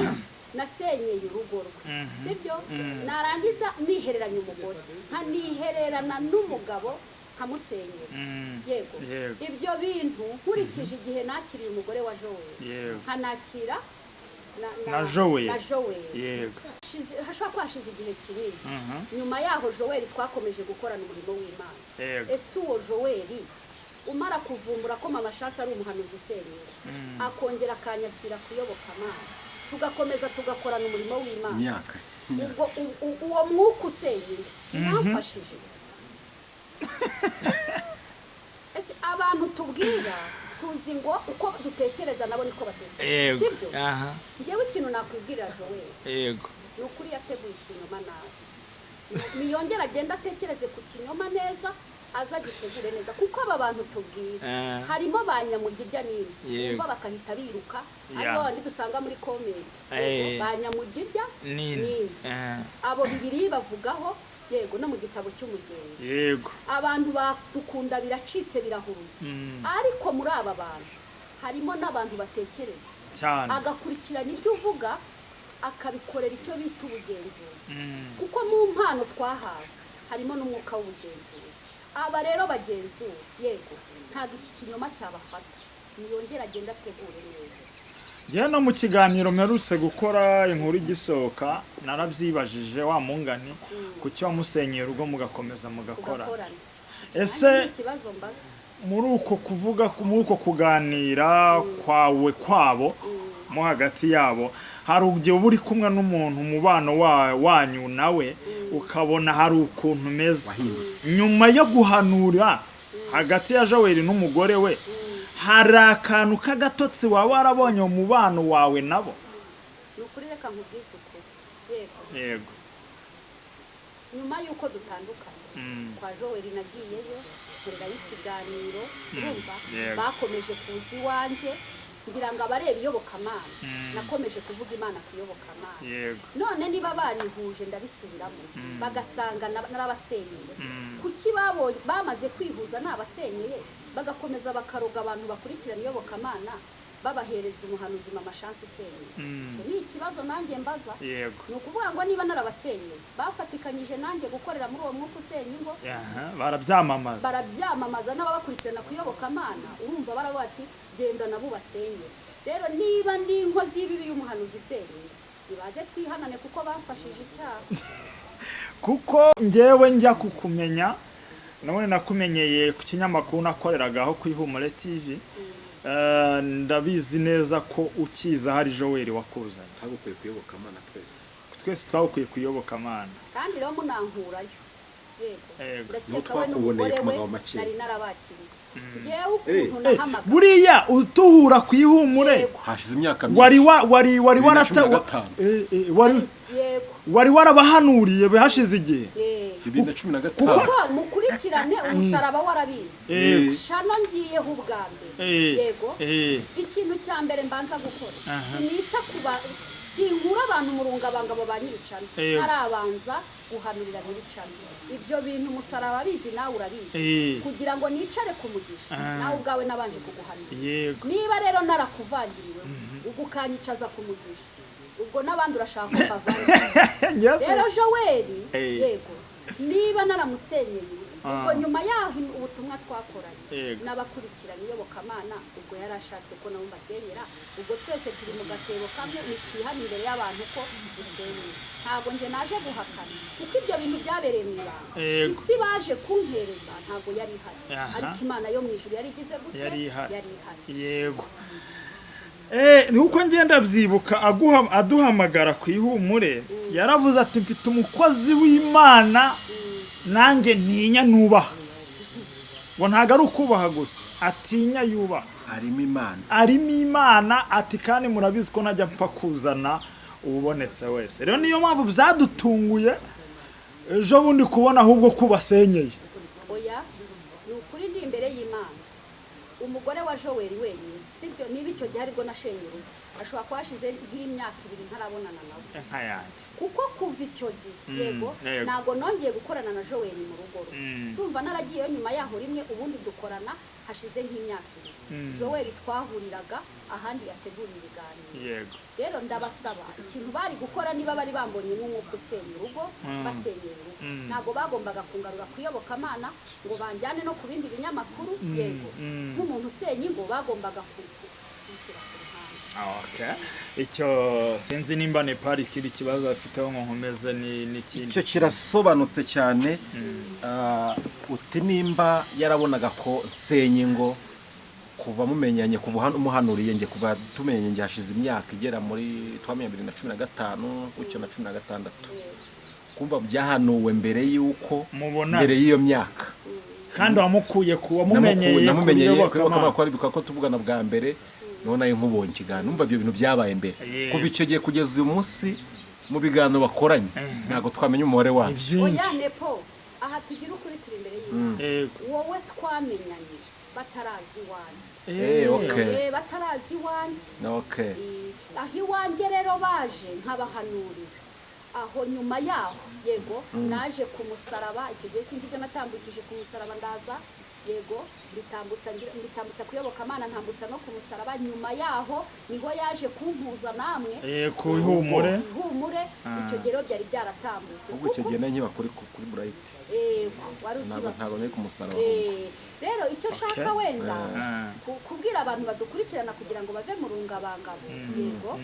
nasenyeye urugo rwe, sibyo? Narangiza nihereranya umugore, nkanihererana n'umugabo nkamusenyera, yego. Ibyo bintu nkurikije igihe nakiriye umugore wa Joel, nkanakira Na Joel. Na Joel, hashobora kuba hashize igihe kinini. Nyuma yaho Joel twakomeje gukorana umurimo w'Imana. Ese uwo Joel umara kuvumbura ko Mama Shansi ari umuhanuzi usenyera, akongera akanyakira kuyobokamana, tugakomeza tugakorana umurimo w'Imana, Imyaka. ubwo uwo mwuka usenyera mwamfashije? Ese abantu tubwira, tuzi ngo uko dutekereza nabo niko batekereza, sibyo? Aha. Njyewe ikintu nakwibwirira Joel, ni ukuri yateguye ikinyoma nabi. Niyongera agenda atekereze ku kinyoma neza, aza agitegure neza, kuko aba bantu tubwira harimo ba nyamugirya nini, bumva bakahita biruka, aribo bandi dusanga muri comment, ba nyamugirya nini. Nini. Abo bibiri bavugaho, yego, no mu gitabo cy'Umugenzi. Abantu badukunda biracitse, birahuye, ariko muri aba bantu harimo n'abantu batekereza, agakurikirana ibyo uvuga, akabikorera icyo bita ubugenzuzi, kuko mu mpano twahawe harimo n'umwuka w'ubugenzuzi. Aba rero bagenzura, yego, ntabwo iki kinyoma cyabafata. Niyongere agende ategure neza. Njyewe no mu kiganiro mperutse gukora, inkuru igisohoka, narabyibajije wa mungani, kuki wamusenyeye urugo mugakomeza mugakora? Tugakorana. Ese Nanjye ni ikibazo mbaza. muri uko kuvuga, muri uko kuganira kwawe kwabo mo hagati yabo, hari igihe uba uri kumwe n'umuntu, umubano wanyu nawe ukabona hari ukuntu umeze Wahindutse. Nyuma yo guhanura hagati ya Joel n'umugore we, hari akantu k'agatotsi waba warabonye mu mubano wawe nabo? Ni ukuri, reka nkubwize ukuri, yego. Nyuma y'uko dutandukanye kwa Joel, nagiyeyo nkorerayo ikiganiro, urumva? Bakomeje kuza iwanjye ngira ngo abareba iyobokamana. Nakomeje kuvuga Imana ku iyobokamana. None niba barihuje, ndabisubiramo, bagasanga narabasenyeye, kuki babonye bamaze kwihuza nabasenyeye, bagakomeza bakaroga abantu bakurikirana iyobokamana? Babahereza umuhanuzi Mama Chance usenya. Icyo ni ikibazo nanjye mbaza. Ni ukuvuga ngo niba narabasenyeye, bafatikanyije nanjye gukorera muri uwo mwuka usenya ingo. Aha, barabyamamaza. Barabyamamaza n'ababakurikirana kuyobokamana, urumva baravuga ati genda nabo ubasenyere. Rero niba ndi inkozi y'ibibi y'umuhanuzi usenya, nibaze twihanane kuko bamfashije icyaha. Kuko njyewe njya kukumenya, nabone nakumenyeye ku kinyamakuru nakoreragaho ku Ihumure TV. Ndabizi neza ko ukiza hari Joel wakuzanye. Twagukwiye kuyobokamana twese. Twese twagukwiye kuyobokamana. Kandi rero munankurayo, yego. Yego. Ndakeka Niho we twakuboneye n'umugore ku we magambo make. nari narabakiriye ngewe ukuntu nahamagara. Buriya utuhura ku Ihumure. Yego. Hashize imyaka Wari wa wari wari 2015. warata wari Yego. wari warabahanuriye hashize igihe. 2015. Kuko mukurikirane umusaraba warabizi. Shano ngiyeho ubwa mbere. Yego. Ikintu cya mbere mbanza gukora, sinita kuba sinkura abantu mu rungabangabo ba nyiricano, ntarabanza guhanurira nyiricano. Ibyo bintu umusaraba abizi, nawe urabizi. Kugira ngo nicare ku mugisha, nawe ubwawe nabanje kuguhanura. Niba rero narakuvangiriwe ubwo ukanyicaza ku mugisha, ubwo n'abandi urashaka ko mbavanga. Yes. Rero Joel, yego, niba naramusenyeye ubwo, nyuma yaho ubutumwa twakoranye n'abakurikiranye iyobokamana, ubwo yari ashatse ko nabo mbasenyera, ubwo twese turi mu gatebo kamwe. Nitwihane imbere y'abantu ko dusenyeye. Ntabwo njye naje guhakana kuko ibyo bintu byabereye mu ibanga. Isi baje kumpereza ntabwo yari ihari, ariko Imana yo mu ijuru yari igize gute? Yari ihari. Yari ihari. Yego, ni uko ngenda byibuka aguha aduhamagara ku Ihumure, yaravuze ati mfite umukozi w'Imana nanjye ntinya nubaha. Ngo ntabwo ari ukubaha gusa, atinya yubaha. Harimo Imana. Arimo Imana. Ati kandi murabizi ko ntajya mpfa kuzana ubonetse wese. Rero niyo mpamvu byadutunguye ejo bundi kubona ahubwo ko ubasenyeye. Oya, ni ukuri ndi imbere y'Imana. Umugore wa Joel wenyine, sibyo? Niba icyo gihe aribwo nashenye urugo, ashobora kuba hashize nk'imyaka 2 ntarabonana nawe. Inka yanjye. Kuko kuva icyo gihe, yego, ntabwo nongeye gukorana na Joel mu rugo rwe. Ndumva naragiyeyo nyuma yaho rimwe, ubundi dukorana hashize nk'imyaka 2. Joel twahuriraga ahandi yategura ibiganiro. Rero ndabasaba, ikintu bari gukora, niba bari bambonye nk'umwuka usenya urugo, basenyera urugo, ntabwo bagombaga kungarura kuyobokamana ngo banjyane no ku bindi binyamakuru. Yego, nk'umuntu usenya ingo bagombaga kunshyira ku ruhande. Okay. Icyo sinzi nimba Nepal ikindi kibazo afiteho ngo nkomeze ni n'ikindi. Icyo kirasobanutse cyane. Ah, uti nimba yarabonaga ko nsenya ingo kuva mumenyanye, kuva umuhanuriye nge, kuva tumenyanye nge hashize imyaka igera muri, twamenye 2015 gutyo na 16, kumva byahanuwe mbere y'uko Mubonana. mbere y'iyo myaka. Kandi wamukuye ku wamumenyeye. Namumenyeye ku kuyobokamana, ko ari ko tuvugana bwa mbere niho nayo nkubonye ikiganiro, numva ibyo bintu byabaye mbere. Kuva icyo gihe kugeza uyu munsi mu biganiro bakoranye ntabwo twamenya umubare wabyo. Byinshi. Oya Nepo, aha tugira ukuri, turi imbere y'Imana. Wowe twamenyanye batarazi iwanjye. Okay. Batarazi iwanjye. Aho iwanjye rero baje nkabahanurira aho, nyuma yaho, yego, naje ku musaraba. Icyo gihe sinzi ibyo natambukije ku musaraba, ndaza, yego, mbitambutsa kuyobokamana, ntambutsa no ku musaraba. Nyuma yaho niho yaje kumpuza namwe. Ku Ihumure. Ihumure. Icyo gihe rero byari byaratambutse. Ubwo icyo gihe nari nkiba kuri Bright. Yego, wari Ntabwo ukiba. ntabwo nari ku musaraba. Rero icyo nshaka wenda kubwira abantu badukurikirana kugira ngo bave mu rungabangabo, yego,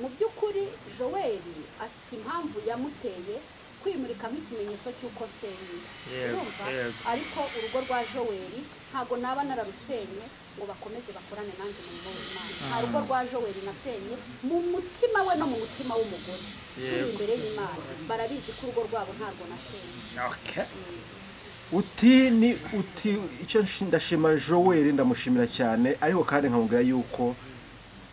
mu by'ukuri Joel afite impamvu yamuteye kwimurika nk'ikimenyetso cy'uko nsenye. Urumva? Ariko urugo rwa Joel ntabwo naba nararusenye ngo bakomeze bakorane nanjye umurimo w'Imana. Nta rugo rwa Joel nasenye mu mutima we no mu mutima w'umugore. Turi imbere y'Imana, barabizi ko urugo rwabo ntabwo nashenye. Uti ni uti icyo ndashima Joel, ndamushimira cyane, ariko kandi nkamubwira yuko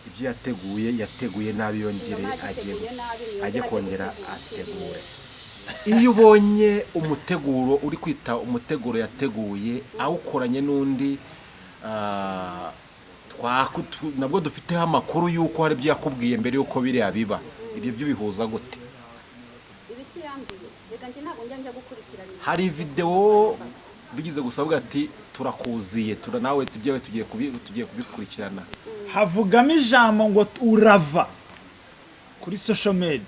ibyo yateguye yateguye nabi, yongere Inyuma agiye yagiteguye nabi, niyongere ajye ajye kongera gutegura ikindi. Ategure. Iyo ubonye umuteguro uri kwita umuteguro yateguye awukoranye n'undi, nabwo dufiteho amakuru y'uko hari ibyo yakubwiye mbere y'uko biriya biba, ibyo byo bihuza gute? Ibiki yambwiye? Reka njye ntabwo njya gukurikirana ibintu. Hari videwo bigize gusa avuga ati turakuziye, nawe tubyewe tugiye tugiye kubikurikirana. Havugamo ijambo ngo urava kuri social media,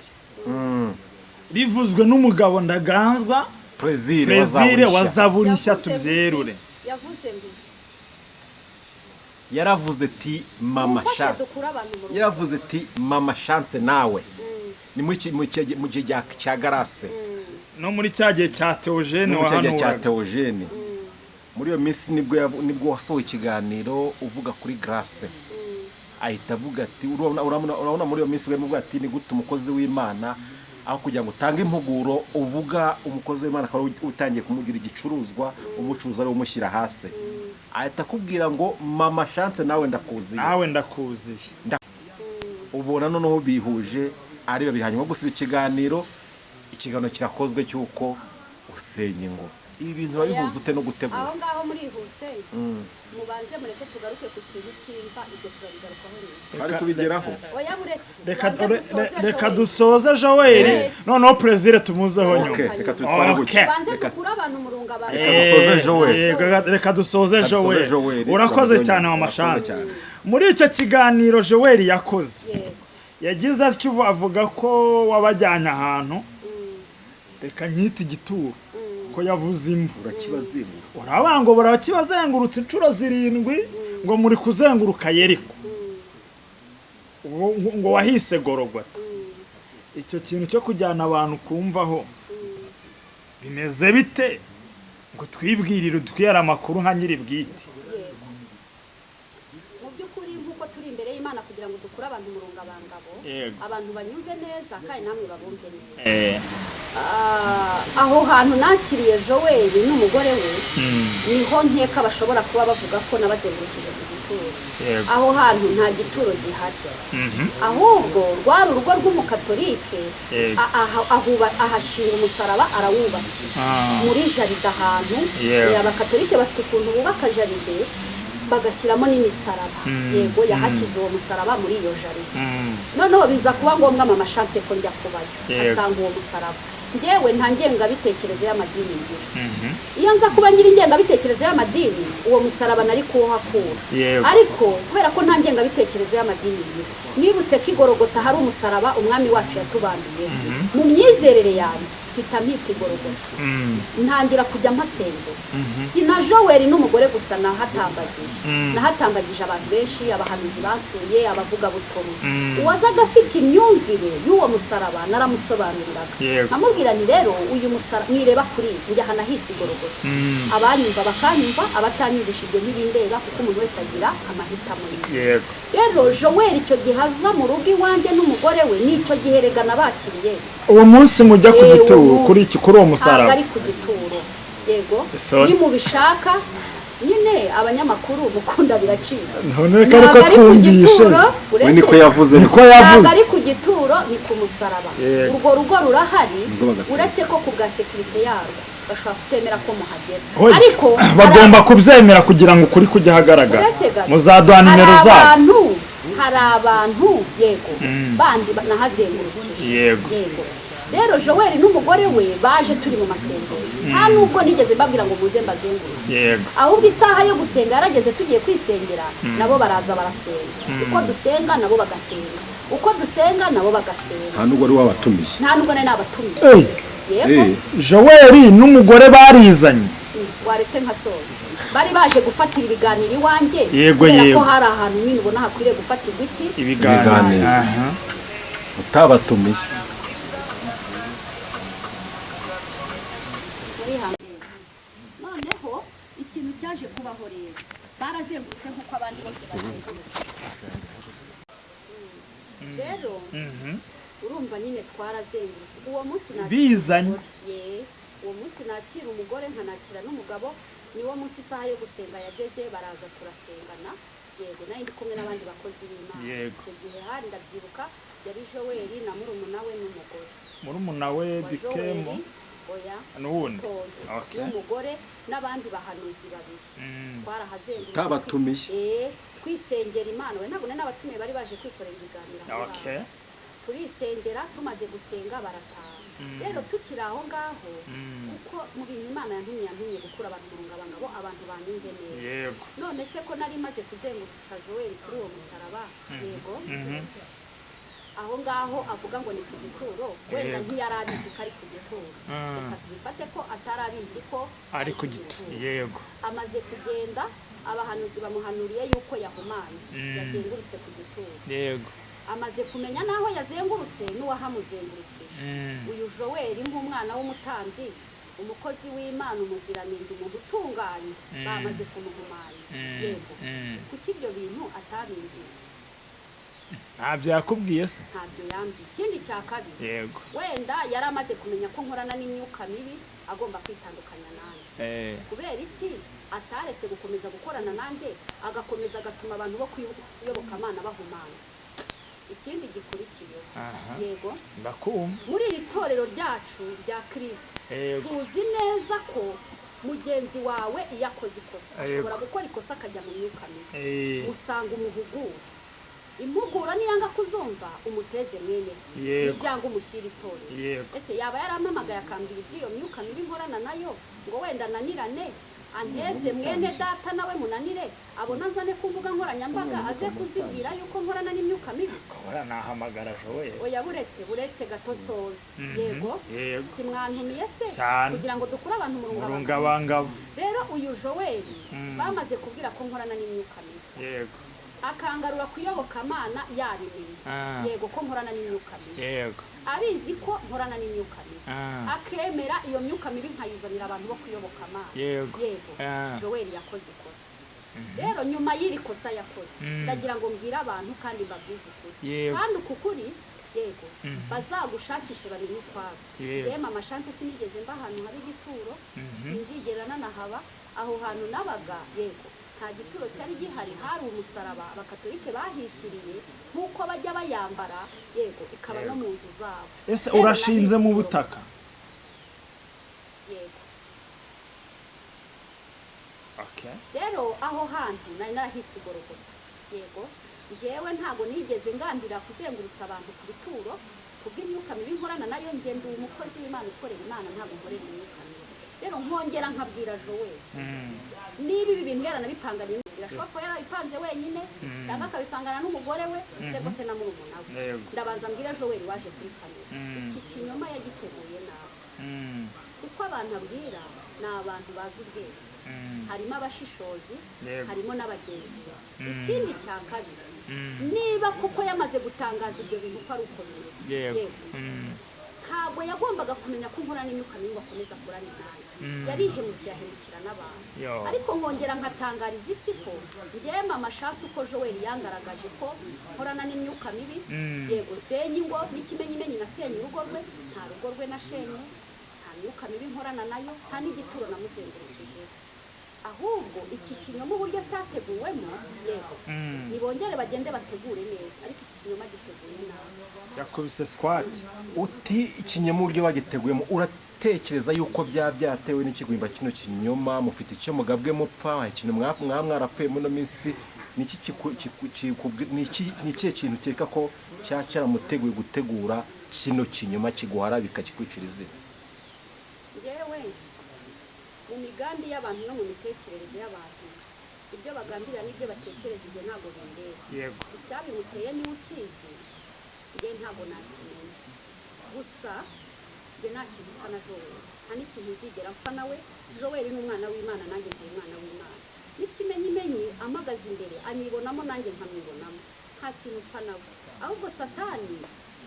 rivuzwe n'umugabo Ndaganzwa Plaisir Plaisir wa wa Zaburi Nshya. Yavuze ngo Tubyerure. iki? Yavuze ngo iki? Yaravuze ati mama Mumfashe Chance. dukure abantu mu rugo. Yaravuze ati mama Chance nawe ni muri mu gihe cya Garase. No muri cya gihe cya Theogene. No mu cya gihe cya Wahanuraga. Theogene. Muri iyo minsi nibwo nibwo wasohoye ikiganiro uvuga kuri Grace, ahita avuga ati urabona muri iyo minsi barimo avuga ati ni gute umukozi w'Imana, aho kugira ngo utange impuguro uvuga umukozi w'Imana akaba utangiye kumugira igicuruzwa, umucuruzi ari we umushyira hasi, ahita akubwira ngo mama Chance nawe ndakuziye. Nawe ndakuziye. Ubona noneho bihuje ari babiri, hanyuma gusiba ikiganiro kirakozwe cy'uko usenya ingo. Ibi bintu urabihuza ute no gutegura? Aho ngaho murihuse, mubanze mureke tugaruke ku kintu cy'imva, ibyo turabigarukaho nyuma. Bari kubigeraho. Oya, buretse. Reka Tubanze dusoze reka Joel. Dusoze Joel, noneho Plaisir tumuzeho Okay, nyuma. reka tubitware Okay. gutya. Tubanze Reka dukure abantu mu rungabangabo. Reka dusoze Joel. Yego, reka dusoze Reka dusoze Joel. Joel, Urakoze turamuzeho cyane nyuma. mama Urakoze Chance. cyane. Muri icyo kiganiro Joel yakoze, Yego. yagize atyo avuga ko wabajyanye ahantu, reka nkite igituro, ko yavuze imvu. Urakibazengurutse. Urabanga ngo barakibazengurutse inshuro 7, ngo muri kuzenguruka Yeriko. Ngo wahise Gorogota. Icyo kintu cyo kujyana abantu kumvaho bimeze bite, ngo twibwirire, utwiyare amakuru nka nyiri bwite? Yego, mu by'ukuri nk'uko turi imbere y'Imana kugira ngo dukure abantu mu rungabangabo, Yego. abantu banyumve neza kandi namwe babumve neza. Aho hantu nakiriye Joel n'umugore we, niho nkeka bashobora kuba bavuga ko nabazengurukije ku gituro. Yego. Aho hantu nta gituro gihari, ahubwo rwari urugo rw'umukatolike. Yego. Ahashinga umusaraba, arawubakira muri jardin ahantu. Yego. Abakatolike bafite ukuntu bubaka jardin bagashyiramo n'imisaraba. Yego, yahashyize uwo musaraba muri iyo jardin. Noneho biza kuba ngombwa mama Chance ko njya kubayo, asanga uwo musaraba. Njyewe nta ngengabitekerezo y'amadini ngira. Iyo nza kuba ngira ingengabitekerezo y'amadini, uwo musaraba nari kuwuhakura. Ariko kubera ko nta ngengabitekerezo y'amadini ngira, nibutse ko i Gorogota hari umusaraba umwami wacu yatubambiye. Mu myizerere yanjye mpita mpita igorogota, ntangira kujya mpasengera. Si na Joel n'umugore gusa nahatambagije, nahatambagije abantu benshi, abahanuzi basuye, abavugabutumwa. Uwazaga afite imyumvire y'uwo musaraba naramusobanuriraga, nkamubwira ni rero uyu musaraba mwireba kuri iyi, njya ahantu ahise igorogota. Abanyumva bakanyumva, abatanyumvisha ibyo ntibindeba, kuko umuntu wese agira amahitamo ye. Rero Joel icyo gihe aza mu rugo iwanjye n'umugore we, n'icyo gihe rega nabakiriye. Uwo munsi mujya ku Uwo gituro, munsi. kuri iki, kuri uwo Ntabwo musaraba? ari ku gituro, yego. Sorry. Nimubishaka nyine abanyamakuru mukunda biracika. None ko ariko Ntabwo ari ku twumvishe. gituro, We uretse- niko yavuze. Niko ntabwo yavuze. ari ku gituro, ni ku musaraba. Urwo rugo rurahari, Nibwo bagatera. uretse ko ku bwa sécurité yarwo bashobora kutemera ko muhagera. Oya, Ariko bagomba kubyemera kugira ngo ukuri kujye ahagaragara. Uretse gato. Muzaduha nimero Hari zabo. abantu, yego, bandi nahazengurukije. Yego, rero Joel n'umugore we baje turi mu masengesho. Nta nubwo nigeze mbabwira ngo muze mbazenguruke. Ahubwo isaha yo gusenga yarageze, tugiye kwisengera, nabo baraza barasenga. Uko dusenga nabo bagasenga, uko dusenga nabo bagasenga. Nta nubwo wari wabatumiye. Nta nubwo nari nabatumiye. Yego. Joel n'umugore barizanye. Waretse nka soza. Bari baje gufatira ibiganiro iwanjye, kubera ko hari ahantu nyine ubona hakwiriye gufatirwa iki? Ibiganiro. Ibiganiro. Aha. Utabatumiye. Muri hamwe. Noneho ikintu cyaje kubaho rero, barazengurutse nk'uko abandi bose bazengurutse. Rero urumva nyine twarazengurutse uwo munsi nakira Bizanye. umugore. Ye, uwo munsi nakira umugore nkanakira n'umugabo, niwo munsi isaha yo gusenga yageze, baraza turasengana. Yego, nari ndi kumwe n'abandi bakozi b'Imana. Icyo gihe hari, ndabyibuka, yari Joel na murumuna we n'umugore. Murumuna we Wa Bikemo? Joel, oya. N'uwundi. Toye. N'umugore n'abandi bahanuzi babiri. Twarahazengurutse. Utabatumiye. Twisengera Imana. We, ntabwo nari nabatumiye, bari baje kwikorera ibiganiro aho ngaho. Turisengera, tumaze gusenga barataha. Rero tukiri aho ngaho, kuko mu bintu Imana yantumye gukura abantu mu rungabangabo, abantu banyumve neza. None se ko nari maze kuzengurutsa Joel kuri uwo musaraba, yego, aho ngaho avuga ngo ni ku gituro, wenda ntiyari abizi ko ari ku gituro. Reka tubifate ko atari abizi ko ari ku gituro. Yego. Amaze kugenda, abahanuzi bamuhanuriye yuko yahumanye, yazengurutse ku gituro. Amaze kumenya n'aho yazengurutse n'uwahamuzengurukije. Uyu Joel, nk'umwana w'umutambyi, umukozi w'Imana, umuziranenge, umuntu utunganye, bamaze kumuhumanya. Yego. Kuki ibyo bintu atabimbwiye? Ntabyo yakubwiye se? Ntabyo yambwiye. Ikindi cya kabiri, wenda yari amaze kumenya ko nkorana n'imyuka mibi, agomba kwitandukanya nanjye. Kubera iki ataretse gukomeza gukorana nanjye, agakomeza agatuma abantu bo kuyobokamana bahumana? Ikindi gikurikiyeho, yego, Ndakumva. muri iri torero ryacu rya Kirisito, tuzi neza ko mugenzi wawe iyo akoze ikosa, ashobora gukora ikosa akajya mu myuka mibi, usanga umuhugura impuguro, niyanga kuzumva umuteze mwene se, nibyanga umushyira itorero. Ese yaba yarampamagaye akambwira iby'iyo myuka mibi nkorana nayo, ngo wenda ananirane anteze mwene data nawe munanire, abona nzane ku mbuga nkoranyambaga aze kuzibwira yuko nkorana n'imyuka mibi? Kora nahamagara Joel. Oya, buretse gato soza. Yego. Simwantumiye se Cyane. kugira ngo dukure abantu mu Mu rungabangabo? rungabangabo. Rero uyu Joel bamaze kubwira ko nkorana n'imyuka mibi, akangarura kuyobokamana yabimenye, yego, ko nkorana n'imyuka mibi, abizi ko nkorana n'imyuka mibi, akemera iyo myuka mibi nkayizanira abantu bo kuyobokamana. Yego. Joel yakoze ikosa. Rero nyuma y'iri kosa yakoze, ndagira ngo mbwire abantu kandi mbabwize ukuri, kandi uku kuri, yego, bazagushakishe bamenye ukwabo. Yewe Mama Chance, sinigeze mba ahantu haba igituro, sinzigera nanahaba. Aho hantu nabaga, yego, nta gituro cyari gihari, hari umusaraba abakatolike bahishyiriye nk'uko bajya bayambara, yego, ikaba no mu nzu zabo. Ese Rero urashinze mu nahise butaka? Yego. Okay. Rero aho hantu nari narahise igorogota. Yego, njyewe ntabwo nigeze ngambira kuzengurutsa abantu ku bituro kubw'imyuka mibi nkorana nayo. Njye ndi umukozi w'Imana ukorera Imana, ntabwo nkorera imyuka mibi. Rero nkongera nkabwira Joel, niba ibi bintu yaranabipanganye, birashoboka ko yarabipanze wenyine cyangwa akabipangana n'umugore we cyangwa se na murumuna we. Ndabanza mbwira Joel waje kuri kamera, iki kinyoma yagiteguye nabi, kuko abantu abwira ni abantu bazi ubwenge, harimo abashishozi, harimo n'abagenzuzi. Ikindi cya kabiri, niba kuko yamaze gutangaza ibyo bintu ko ari uko bimeze, yego, ntabwo yagombaga kumenya ko nkora n'imyuka mibi ngo akomeze akorane nanjye. Yarihemukiye, ahemukira n'abantu. Ariko nkongera nkatangariza isi ko njyewe Mama Chance, uko Joel yangaragaje ko nkorana n'imyuka mibi, yego, senye ingo n'ikimenyimenyi nasenye urugo rwe, nta rugo rwe nashenye, nta myuka mibi nkorana nayo, nta n'igituro namuzengurukije. Ahubwo iki kinyoma uburyo cyateguwemo, yego, nibongere bagende bategure neza, ariko iki kinyoma giteguye nabi. Yakubise squat. Uti ikinyoma uburyo bagiteguyemo, uratekereza yuko byaba byatewe n'ikigwimba kino kinyoma? Mufite icyo mugabwe mupfa? Hari ikintu mwarapfuye muri ino minsi? Ni iki ni ikihe kintu ukeka ko cyaba cyaramuteguye gutegura kino kinyoma kiguhara bikakikwicira izina? Njyewe mu migambi y'abantu no mu mitekerereze y'abantu, ibyo bagambirira n'ibyo batekereza, ibyo ntabwo bindeba. Icyabimuteye niwe ukizi, njye ntabwo nakimenya. Gusa njye nta kintu mpfa na Joel, nta n'ikintu nzigera mpfa nawe. Joel ni umwana w'Imana, nanjye ndi umwana w'Imana. N'ikimenyimenyi amagaze imbere anyibonamo, nanjye nkamwibonamo. Nta kintu mpfa nawe, ahubwo Satani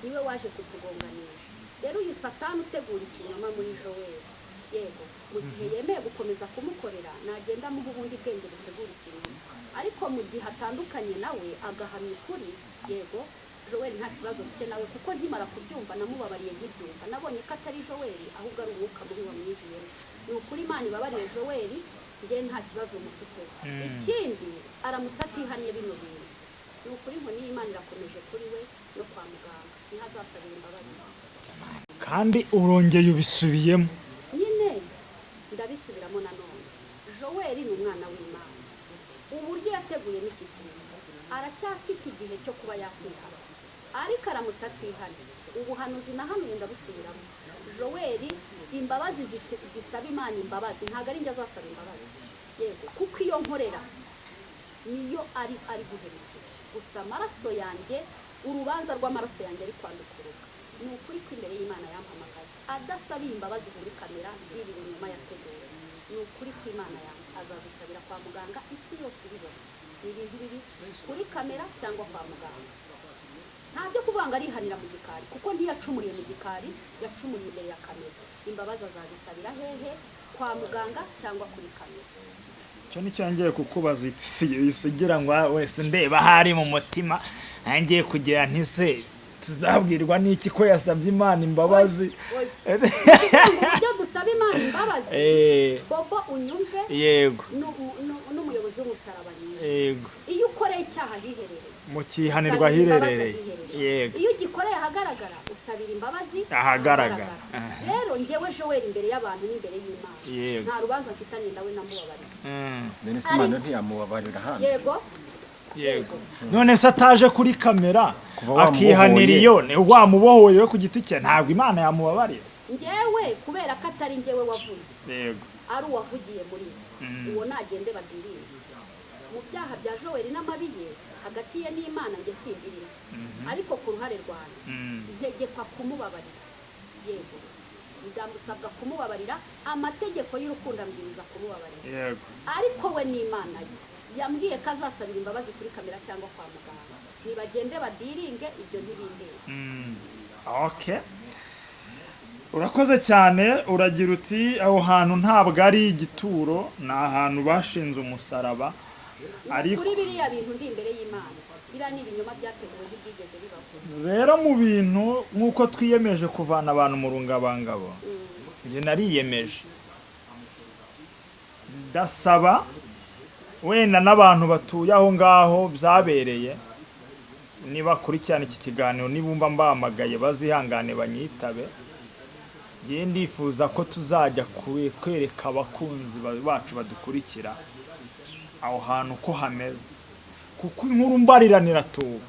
niwe waje kutugonganisha. Rero uyu Satani utegura ikinyoma muri Joel, yego, mu gihe yemeye gukomeza kumukorera, nagenda amuha ubundi bwenge butegura ikinyoma. Ariko mu gihe atandukanye nawe agahamya ukuri, yego, Joel nta kibazo mfite nawe, kuko nkimara kubyumva namubabariye. Nkibyumva nabonye ko atari Joel, ahubwo ari umwuka mubi wamwinjiyemo. Ni ukuri, Imana ibabariye Joel, njye nta kibazo mufiteho. Ikindi, aramutse atihannye bino bintu, ni ukuri inkoni y'Imana irakomeje kuri we, no kwa muganga niho azasabira imbabazi. Kandi urongeye ubisubiyemo. Nyine ndabisubiramo nanone, Joel ni umwana w'Imana. Uburyo yateguye n'iki kintu, aracyafite igihe cyo kuba yakwihana. Ariko aramutse atihana, ubuhanuzi nahanuye ndabusubiramo, Joel imbabazi zisaba Imana imbabazi, ntabwo ari njye azasaba imbabazi. Yego, kuko iyo nkorera niyo ari guhemukira. Gusa amaraso yanjye, urubanza rw'amaraso yanjye ari kwandukuruka. Ni ukuri ko imbere y'Imana yampamagaye adasabiye imbabazi kuri kamera z'ibi binyoma yateguwe. Ni ukuri ko Imana yanjye azazisabira kwa muganga, isi yose ibibona. Ni ibintu biri kuri kamera cyangwa kwa muganga. Nta byo kuvuga ngo arihanira mu gikari, kuko ntiyacumuriye mu gikari, yacumuriye imbere ya kamera. Imbabazi azazisabira hehe? Kwa muganga cyangwa kuri kamera. Icyo nicyo ngiye kukubaza, usigira ngo wese ndeba ahari mu mutima ngiye kugira ntise tuzabwirwa n'iki ko yasabye Imana imbabazi? Oya, uburyo dusaba Imana imbabazi, Bobo, unyumve. Yego. N'umuyobozi w'umusaraba nyine. Yego. Iyo ukoreye icyaha hiherereye, mukihanirwa usabira imbabazi ahiherereye. ahiherereye. Yego. Iyo ugikoreye ahagaragara, usabira imbabazi ahagaragara. Rero njyewe Joel, imbere y'abantu n'imbere y'Imana, nta rubanza mfitanye nawe, namubabariye. None se Imana ntiyamubabarira hano? Yego. Yego, none se ataje kuri kamera Kuva wamubohoye. akihanira iyo ni wamubohoye we ku giti cye, ntabwo Imana yamubabarira? Njyewe kubera ko atari njyewe wavuze, ari uwavugiye muri njye, uwo nagende badirire mu byaha bya Joel n'amabi ye hagati ye n'Imana, njye simbirimo. Ariko ku ruhare rwanjye, ntegekwa kumubabarira. Yego, ndamusabwa kumubabarira, amategeko y'urukundo ambwiriza kumubabarira. Ariko we n'Imana ye yambwiye ko azasabira imbabazi kuri kamera cyangwa kwa muganga. Nibagende badiringe, ibyo ntibindeba. Okay, urakoze cyane. Uragira uti aho hantu ntabwo ari igituro, ni ahantu bashinze umusaraba, ariko Kuri biriya bintu ndi imbere y'Imana, biriya ni ibinyoma byateguwe, ntibyigeze bibaho. Rero mu bintu nk'uko twiyemeje kuvana abantu mu rungabangabo, njye nariyemeje, ndasaba wenda n'abantu batuye aho ngaho byabereye, nibakurikirana iki kiganiro, nibumva mbahamagaye bazihangane banyitabe. Njye ndifuza ko tuzajya kwereka abakunzi bacu badukurikira aho hantu uko hameze, kuko inkuru mbariranira tuba,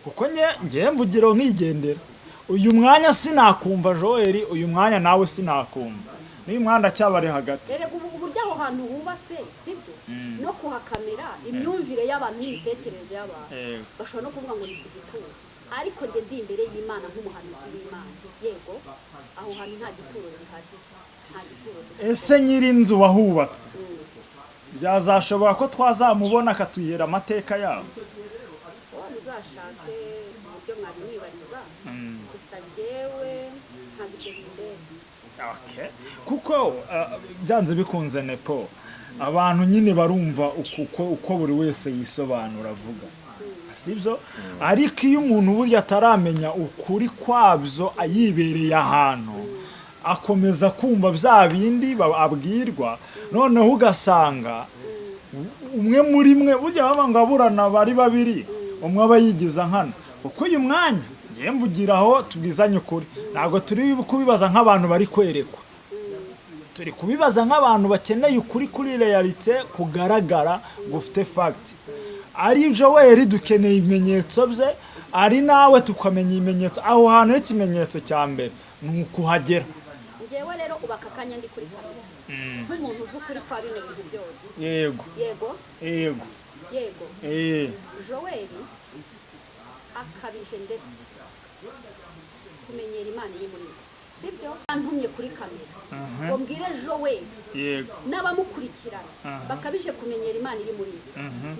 kuko nge mvugiro nkigendera. Uyu mwanya sinakumva Joel, uyu mwanya nawe sinakumva, n'uyu mwanya ndacyabari hagati. Erega ubu uburyo aho hantu hubatse sibyo, no kuhakamera, imyumvire y'abantu n'imitekerereze y'abantu, bashobora no kuvuga ngo ni ku gituro. Ariko njye ndi imbere y'Imana nk'umuhanuzi w'Imana, yego, aho hantu nta gituro gihari, nta gituro gihari. Ese nyir'inzu wahubatse byazashobora ko twazamubona akatwihera amateka yabo? Wowe muzashake uburyo mwabimwibariza, gusa njyewe ntabwo ibyo bindeba. Okay. Kuko byanze bikunze nepo abantu nyine barumva uko buri wese yisobanura avuga, sibyo? Ariko iyo umuntu burya ataramenya ukuri kwabyo ayibereye ahantu, akomeza kumva bya bindi abwirwa, noneho ugasanga umwe muri mwe burya baba ngo aburana bari babiri, umwe aba yigiza nkana. Kuko uyu mwanya ngiye mvugiraho, tubwizanye ukuri, ntabwo turi kubibaza nk'abantu bari kwerekwa, turi kubibaza nk'abantu bakeneye ukuri kuri réalité kugaragara gufite fact. Ari Joel dukeneye ibimenyetso bye, ari nawe tukamenya ibimenyetso aho hantu. Ikimenyetso cya mbere ni ukuhagera. Njyewe rero ubu aka kanya ndi kuri kamera nk'umuntu uzi ukuri kwa bino bintu byose. Yego. Yego. Yego. Yego. Joel akabije ndetse kumenyera Imana iri muri we, sibyo? Antumye kuri kamera ngo mbwire Joel n'abamukurikirana bakabije kumenyera Imana iri muri we,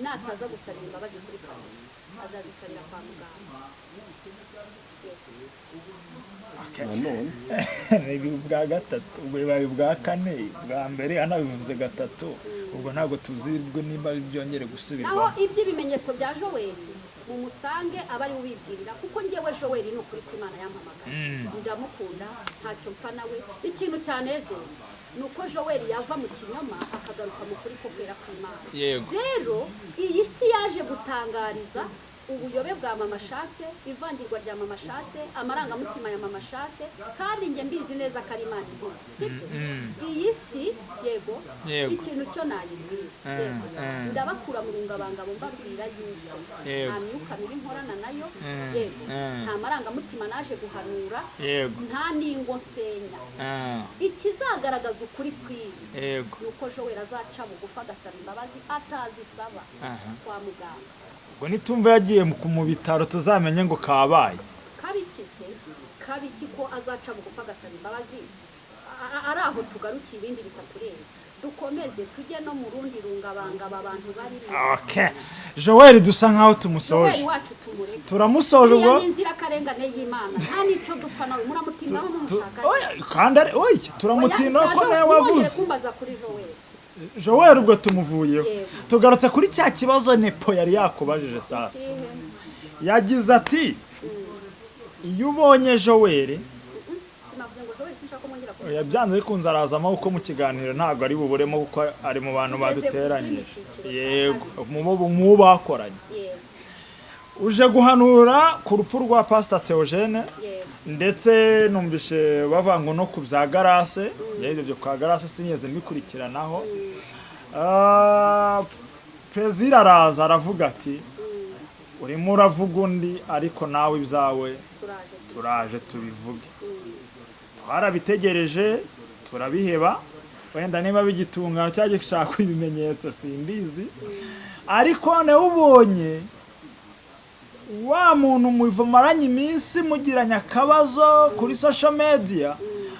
nataza gusabira imbabazi kuri kamera, azazisabira kwa muganga. Yego. Nanone Ni ubwa gatatu, ubwo bibaye ubwa kane. Bwa mbere anabivuze gatatu, ubwo ntabwo tuzi niba byongere Naho gusubirwamo. iby'ibimenyetso bya Joel, mumusange aba ari we ubibwirira, kuko njyewe Joel ni ukuri ko Imana yampamagaye, ndamukunda, ntacyo mpfa nawe. Ikintu cyanezeye ni uko Joel yava mu kinyoma akagaruka mu kuri ko kwera kw'Imana. Rero iyi si yaje gutangariza ubuyobe bwa Mama Chance, ivangirwa rya Mama Chance, amarangamutima ya Mama Chance, kandi njye mbizi neza ko ari Imana inkora, sibyo? Iyi si, yego. Yego. Ikintu cyo nayibwira Yego. Ndabakura mu rungabangabo mbabwira yuko nta myuka mibi nkorana nayo, yego, nta marangamutima naje guhanura, nta n'ingo nsenya. Ikizagaragaza ukuri kw'ibi ni uko Joel azaca bugufi agasaba imbabazi atazisaba kwa muganga. Ubwo nitumva yagiye mu bitaro tuzamenye ngo kabaye. Kabiki se? Kabiki ko azaca bugufi agasaba imbabazi? Ari aho tugarukiye, ibindi bitatureba, dukomeze tujye no mu rundi rungabangabo abantu barimo. Okay, Joel dusa nkaho tumusoje. Joel wacu tumureke. Turamusoje ubwo. Iriya ni inzirakarengane y'Imana, nta n'icyo dupfa nawe, muramutindaho mumushaka. Oya, kandi ari oya, turamutinda ko nawe wavuze. Kumbaza kuri Joel. Joel ubwo tumuvuyeho. Yego. Tugarutse kuri cya kibazo Nepo yari yakubajije sasa. Ikihe? Yagize ati iyo ubonye Joel Sinavuze ngo Joel, sinshaka ko mwongera kuvuga. Oya, byanze bikunze arazamo kuko mu kiganiro ntabwo ari buburemo kuko ari mu bantu Tugeze ku baduteranyije. kindi cyiciro cya Yego, mu bo bakoranye. Uje guhanura ku rupfu rwa Pastor Theogene, ndetse numvishe bavuga ngo no ku bya Garase, ibyo byo kwa Garase sinigeze mbikurikiranaho. Perezida araza aravuga ati urimo uravuga undi ariko nawe ibyawe turaje. Turaje tubivuge. Twarabitegereje turabiheba, wenda niba bigitungana cyangwa gishaka ibimenyetso simbizi, ariko nawe ubonye wa muntu mumaranye iminsi mugiranye akabazo kuri social media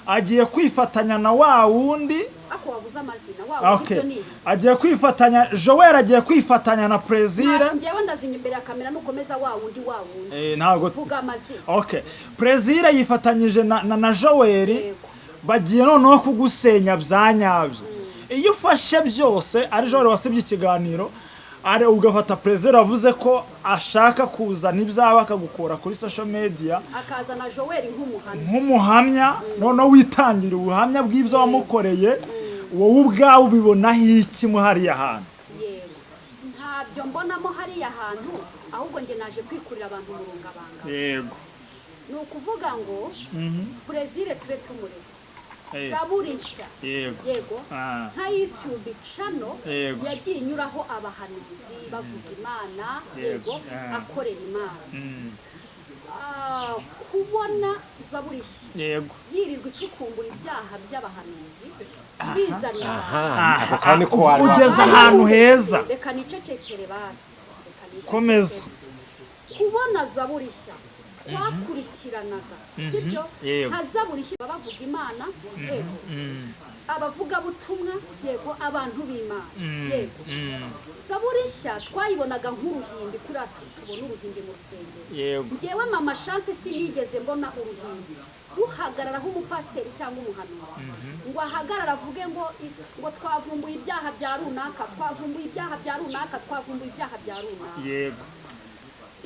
agiye kwifatanya na wa wundi. Ako wabuze amazina wa Okay. ibyo ni ibiki? Agiye kwifatanya, Joel agiye kwifatanya na Prezira. Njyewe ndazinya imbere ya kamera nukomeza wa wundi wa wundi. Ntabwo Vuga amazina. Okay, Prezira yifatanyije na Joel. Bagiye noneho kugusenya bya nyabyo. Iyo ufashe byose, ari Joel wasibye ikiganiro, ari ugafata Prezira avuze ko ashaka kuzana ibyawe akagukura kuri social media, akazana Joel nk'umuhamya, nk'umuhamya, noneho witangira ubuhamya bw'ibyo wamukoreye, wowe ubwawe ubibonaho iki mo hariya hantu? Yego, ntabyo mbonamo hariya hantu, ahubwo njye naje kwikurira abantu mu rungabanga. Ni ukuvuga ngo Prezire tube tumuretse, Zaburi Nshya, yego, nka YouTube channel yagiye inyuraho abahanuzi bavuga Imana, yego, akorera Imana. Kubona Zaburi Nshya yirirwa icukumbura ibyaha by'abahanuzi bizanira Aha, ako kantu ko wari Ugeze ahantu heza. Reka nicecekere basi, reka nicecekere. Komeza. Kubona Zaburi Nshya twakurikiranaga, sibyo? Yego. Nka Zaburi Nshya bavuga Imana, yego, abavugabutumwa, yego, abantu b'Imana, yego. Zaburi Nshya twayibonaga nk'uruhimbi, kuri tubona uruhimbi mu rusengero. Njyewe Mama Chance sinigeze mbona uruhimbi ruhagararaho umupasiteri cyangwa umuhanuzi ngo ahagarare avuge ngo twavumbuye ibyaha bya runaka, twavumbuye ibyaha bya runaka, twavumbuye ibyaha bya runaka.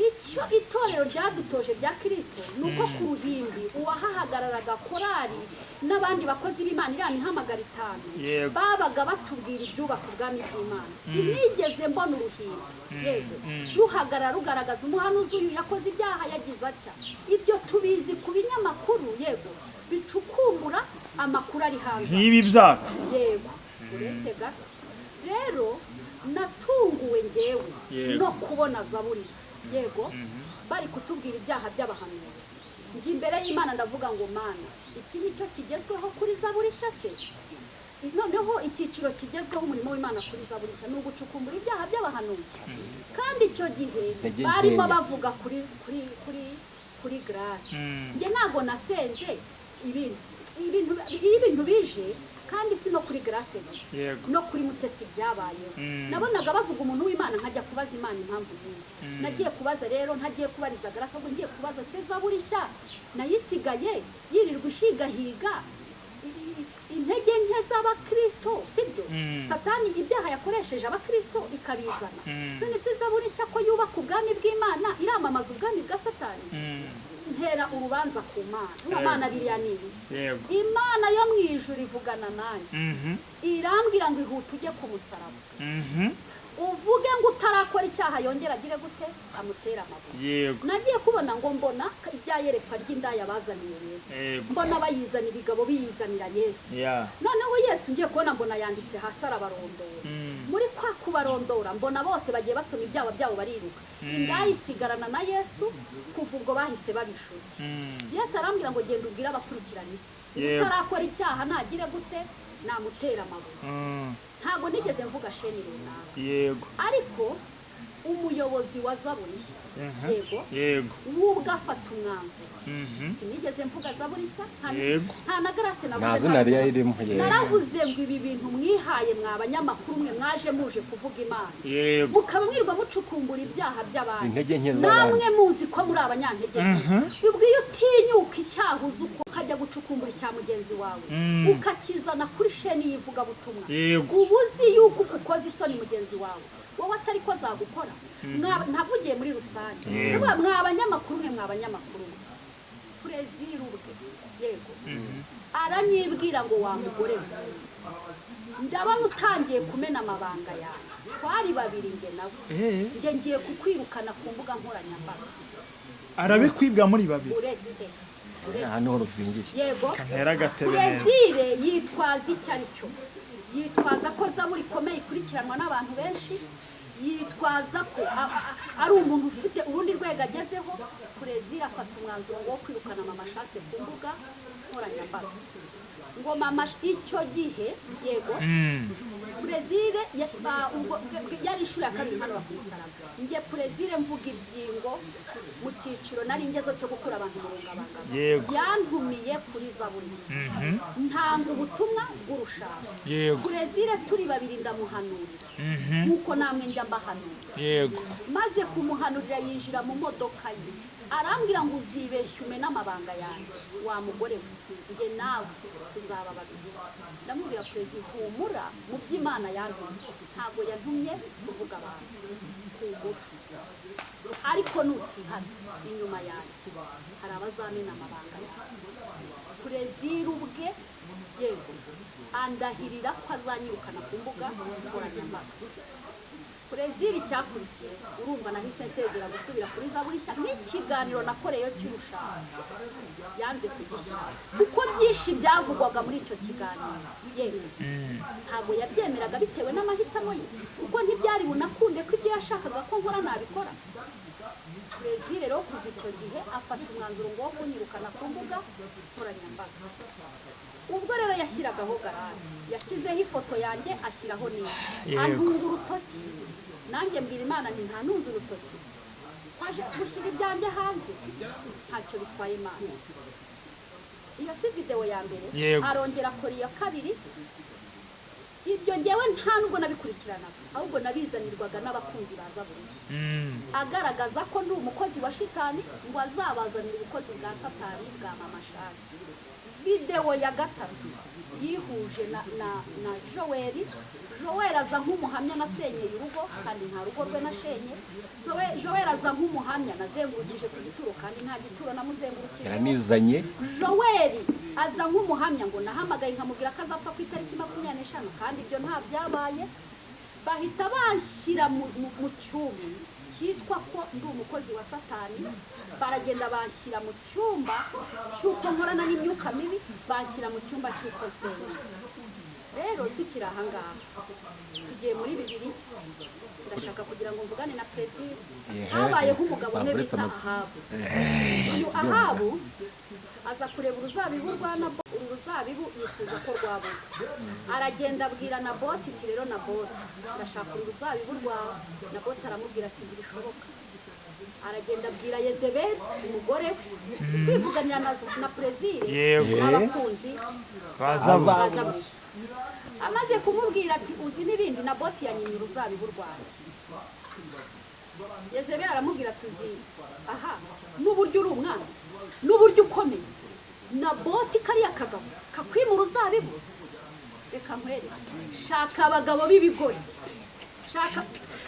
Icyo itorero ryadutoje rya Kirisito ni uko ku ruhimbi uwahahagararaga, korari n'abandi bakozi b'Imana, iriya mihamagaro itanu, babaga batubwira ibyubaka ubwami bw'Imana. Sinigeze mbona uruhimbi, yego, ruhagarara rugaragaza umuhanuzi uyu yakoze ibyaha, yagize atya. Ibyo tubizi ku binyamakuru, yego, bicukumbura amakuru ari hanze. Nk'ibi byacu. Yego, uretse gato rero natunguwe ngewe no kubona Zaburi Nshya, yego, bari kutubwira ibyaha by'abahanuzi. Njye imbere y'Imana ndavuga ngo Mana, iki ni cyo kigezweho kuri Zaburi Nshya se? Noneho icyiciro kigezweho umurimo w'Imana kuri Zaburi Nshya ni ugucukumbura ibyaha by'abahanuzi? Kandi icyo gihe Intege barimo nkeya. bavuga kuri Grace. Njye ntabwo nasenze ibintu iyo ibintu bije, kandi si no kuri Grace gusa, no kuri Mutesi byabayeho. Nabonaga bavuga umuntu w'Imana nkajya kubaza Imana impamvu y'ibi. Nagiye kubaza rero, ntagiye kubariza Grace, ahubwo ngiye kubaza se Zaburi Nshya nayisigaye yirirwa ishigahiga intege nke z'abakristo, sibyo? Satani ibyaha yakoresheje abakristo ikabizana. None se Zaburi Nshya ko yubaka ubwami bw'Imana iramamaza ubwami bwa Satani? Ntera urubanza ku Mana. Mana, biriya ni ibiki? Imana yo mu ijuru ivugana nanjye, irambwira ngo ihute ujye ku musaraba. Uvuge ngo utarakora icyaha yongera agire gute? Amutera amabuye. Yego. Nagiye kubona ngo mbona rya yerekwa ry'indaya bazaniye Yesu. Mbona bayizana ibigabo biyizanira Yesu. Noneho Yesu ngiye kubona mbona yanditse hasi arabarondora. Muri kwa kubarondora mbona bose bagiye basoma ibyaha byabo bariruka. Indaya isigarana na Yesu, kuva ubwo bahise babishuti. Yesu arambwira ngo genda ubwire abakurikirana isi. Utarakora icyaha nagire gute? Namutera amabuye. Ntabwo nigeze mvuga sheni runaka. Yego. Ariko umuyobozi wa Zaburi Nshya, yego, Yego. wubwo afata umwanzuro. Sinigeze mvuga Zaburi Nshya, nta na Grace navuze. Nta zina ririmo, yego. Naravuze ngo ibi bintu mwihaye mwa banyamakuru mwe mwaje muje kuvuga Imana, Yego. mukaba mwirwa mucukumbura ibyaha by'abandi, Intege nke z'abandi. namwe muzi ko muri abanyantege nke. Ubwo iyo utinyuka icyaha uzi uko ukajya gucukumbura icya mugenzi wawe, ukakizana kuri sheni y'ivugabutumwa, Yego. uba uzi yuko ukoze isoni mugenzi wawe, wowe atari ko azagukora. Ntavugiye muri rusange. Yego. Mwa banyamakuru mwe, mwa banyamakuru mwe, Perezida ubwe, yego, aranyibwira ngo wa mugore we, ndabona utangiye kumena amabanga yawe. Twari babiri njye nawe. Njye ngiye kukwirukana ku mbuga nkoranyambaga. Arabikwibwa muri babiri. Uretse Aha niho ruzingiye. Yego. Kantera agatebe neza. Perezida yitwaza icyo ari cyo, yitwaza ko Zaburi ikomeye ikurikiranwa n'abantu benshi, yitwaza ko ari umuntu ufite urundi rwego agezeho. Perezida afata umwanzuro wo kwirukana Mama Chance ku mbuga nkoranyambaga. Ngo mama icyo gihe, yego, Perezida yari inshuro ya kabiri hano ku musaraba. Njye Perezida mvuga ibyingo mu cyiciro nari ngezo cyo gukura abantu mu rungabangabo. Yego. Yantumiye kuri Zaburi Nshya, ntanga ubutumwa bw'urushako. Yego. Perezida turi babiri ndamuhanurira nk'uko namwe njya mbahanurira. Yego. Maze kumuhanurira yinjira mu modoka ye, arambwira ngo uzibeshye umene amabanga yanjye wa mugore we, njye nawe tuzaba babiri. Ndamubwira, perezida, humura, mu by'Imana yantumye ntabwo yantumye kuvuga abantu, humura, ariko nutihana inyuma yanjye hari abazamena amabanga yawe. Perezida ubwe, yego, andahirira ko azanyirukana ku mbuga nkoranyambaga. Perezida icyakurikiye, urumva nahise nsezera gusubira kuri Zaburi Nshya, n'ikiganiro nakoreyo cy'urushako yanze kugishyira, kuko byinshi byavugwaga muri icyo kiganiro, yewe, ntabwo yabyemeraga bitewe n'amahitamo ye, kuko ntibyari bunakunde ko ibyo yashakaga ko nkora nabikora. Perezida rero kuva icyo gihe afata umwanzuro ngo wo kunyirukana ku mbuga nkoranyambaga. Ubwo rero yashyiragaho garage, yashyizeho ifoto yanjye, ashyiraho n'iye. Yego. Antunga urutoki, nanjye mbwira Imana nti ntanunze urutoki, kwaje gushyira ibyanjye hanze ntacyo bitwaye Imana. Iyo si videwo ya mbere. Yego. Arongera akora iya kabiri. Ibyo ngewe nta nubwo nabikurikiranaga, ahubwo nabizanirwaga n'abakunzi ba Zaburi Nshya, agaragaza ko ndi umukozi wa shitani, ngo azabazanira ubukozi bwa satani bwa Mama Chance. Videwo ya gatatu yihuje na Joel. Joel aza nk'umuhamya nasenyeye urugo kandi nta rugo rwe nashenye. Joel aza nk'umuhamya nazengurukije ku gituro kandi nta gituro namuzengurukije. Yaranizanye. Joel aza nk'umuhamya ngo nahamagaye nkamubwira ko azapfa ku itariki 25, kandi ibyo nta byabaye. Bahita banshyira mu cyumba cyitwa ko ndi umukozi wa satani. Baragenda banshyira mu cyumba cy'uko nkorana n'imyuka mibi, banshyira mu cyumba cy'uko nsenga. Rero tukiri aha ngaha, tugiye muri Bibiliya, ndashaka kugira ngo mvugane na perezida. Habayeho umugabo umwe Saburetse bita amaze- Ahabu. Uyu Ahabu aza kureba uruzabibu rwa Nabo. Uru ruzabibu yifuza ko rwabuka. Aragenda abwira Naboti ati rero Naboti, ndashaka uru ruzabibu rwawe. Naboti aramubwira ati ntibishoboka. Aragenda abwira Yezebeli umugore we, kwivuganira na Perezida Yego. abakunzi Bazabu. baza. Amaze kumubwira ati uzi n'ibindi, Naboti yanyimye uruzabibu rwanjye. Yezebeli aramubwira ati uzi aha n'uburyo uri umwana n'uburyo ukomeye, Naboti kariya kagabo kakwima uruzabibu? Reka nkwereke, shaka abagabo b'ibigoryi, shaka,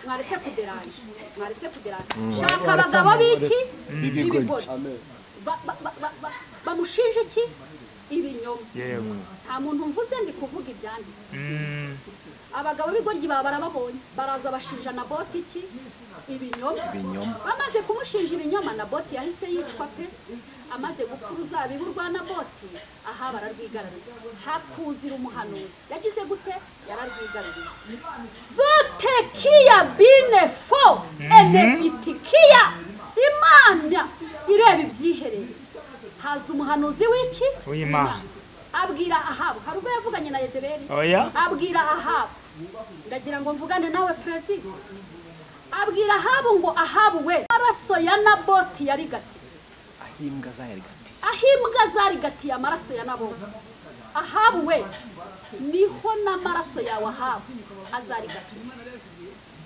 mwaretse kuderanje, mwaretse kuderanje, shaka abagabo b'iki? B'ibigoryi. B'ibigoryi. Bamushinja iki? Ibinyoma. Nta muntu mvuze, ndi kuvuga ibyanditse. Abagabo b'igoryi baba barababonye, baraza bashinja Naboti iki? Ibinyoma. Ibinyoma. Bamaze kumushinja ibinyoma, Naboti yahise yicwa pe. Amaze gupfa, uruzabibu rwa Naboti aha bararwigarurira, hakuzira umuhanuzi. Yagize gute? Yararwigaruriye. Zotekiya bine fo enebitikiya, Imana ireba ibyihereye, haza umuhanuzi w'iki? W'Imana. Abwira Ahabu. Hari ubwo yavuganye na Yezebeli? Oya. Abwira Ahabu, ndagira ngo mvugane nawe perezida. Abwira Ahabu ngo: "Ahabu we, amaraso ya Naboti yarigatiye Aho imbwa zayarigatiye. Aho imbwa zarigatiye amaraso ya Naboti, Ahabu we, niho n'amaraso yawe Ahabu azarigatiye."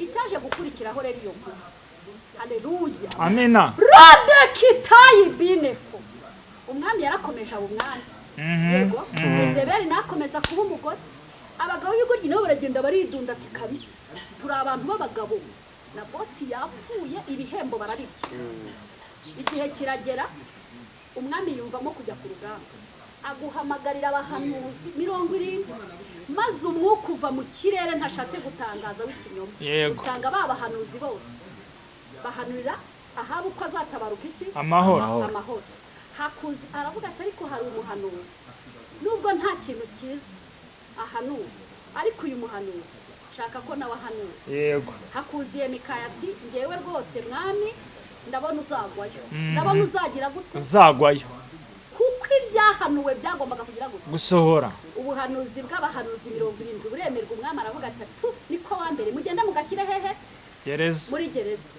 Icyaje gukurikiraho rero, iyo nkuru, haleluya! Amina. Rodekitayi binefu, umwami yarakomeje aba umwami. Yego, Yezebeli nakomeza kuba umugore. Abagabo b'ibigoryi nabo baragenda baridunda ati: "Kabisa turi abantu b'abagabo, Naboti yapfuye, ibihembo barabirya." Igihe kiragera, umwami yumvamo kujya ku rugamba, aguhamagarira abahanuzi 70, maze umwuka uva mu kirere, ntashatse gutangaza, w'ikinyoma. Usanga ba bahanuzi bose bahanurira Ahabu ko azatabaruka iki? Amahoro. Amahoro. Amahoro. Hakuzi aravuga ati: "Ariko hari umuhanuzi, nubwo nta kintu cyiza ahanura, ariko uyu muhanuzi shaka ko nawe ahanura." Hakuziye Mikaya ati: "Ngewe rwose mwami, ndabona uzagwayo, ndabona uzagira gute?" Uzagwayo. Kuko ibyahanuwe byagombaga kugira gute? Gusohora. Ubuhanuzi bw'abahanuzi 70 buremerwa. Umwami aravuga ati: "Tu niko wa mbere, mugende mugashyire hehe?" Gereza. Muri gereza.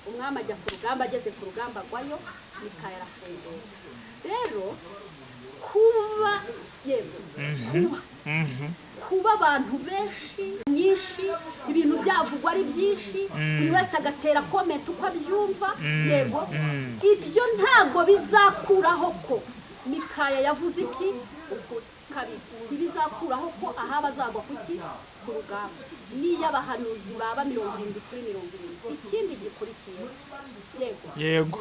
Umwami ajya ku rugamba, ageze ku rugamba agwayo, Mikaya arafungura. Rero kuba, yego, kuba kuba abantu benshi nyinshi, ibintu byavugwa ari byinshi, buri wese agatera comment uko abyumva, yego, ibyo ntabwo bizakuraho ko Mikaya yavuze iki? Ukuri. Kabiri, ntibizakuraho ko ahaba azagwa kuki? Ku rugamba, n'iyo abahanuzi baba 70 kuri 70. Ikindi gikurikiye, yego,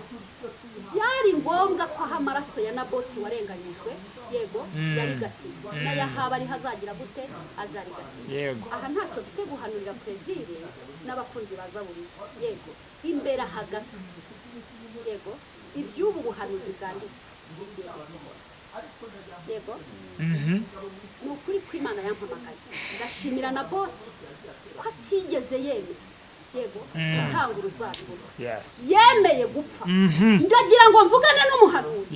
byari ngombwa ko aho amaraso ya Naboti warenganyijwe, yego, yarigatiye, n'ayahaba ariho azagira gute? Azarigatiye. Aha ntacyo mfite guhanurira Perezire n'abakunzi ba Zaburi, yego, imbere hagati, yego, iby'ubu buhanuzi bwanditse bigiye gusohora, yego. Ni ukuri kw'Imana yampamagaye. Ndashimira Naboti ko atigeze yemera, yego, gutanga uruzabibu rwe. Yemeye gupfa. Ndagira ngo mvugane n'umuhanuzi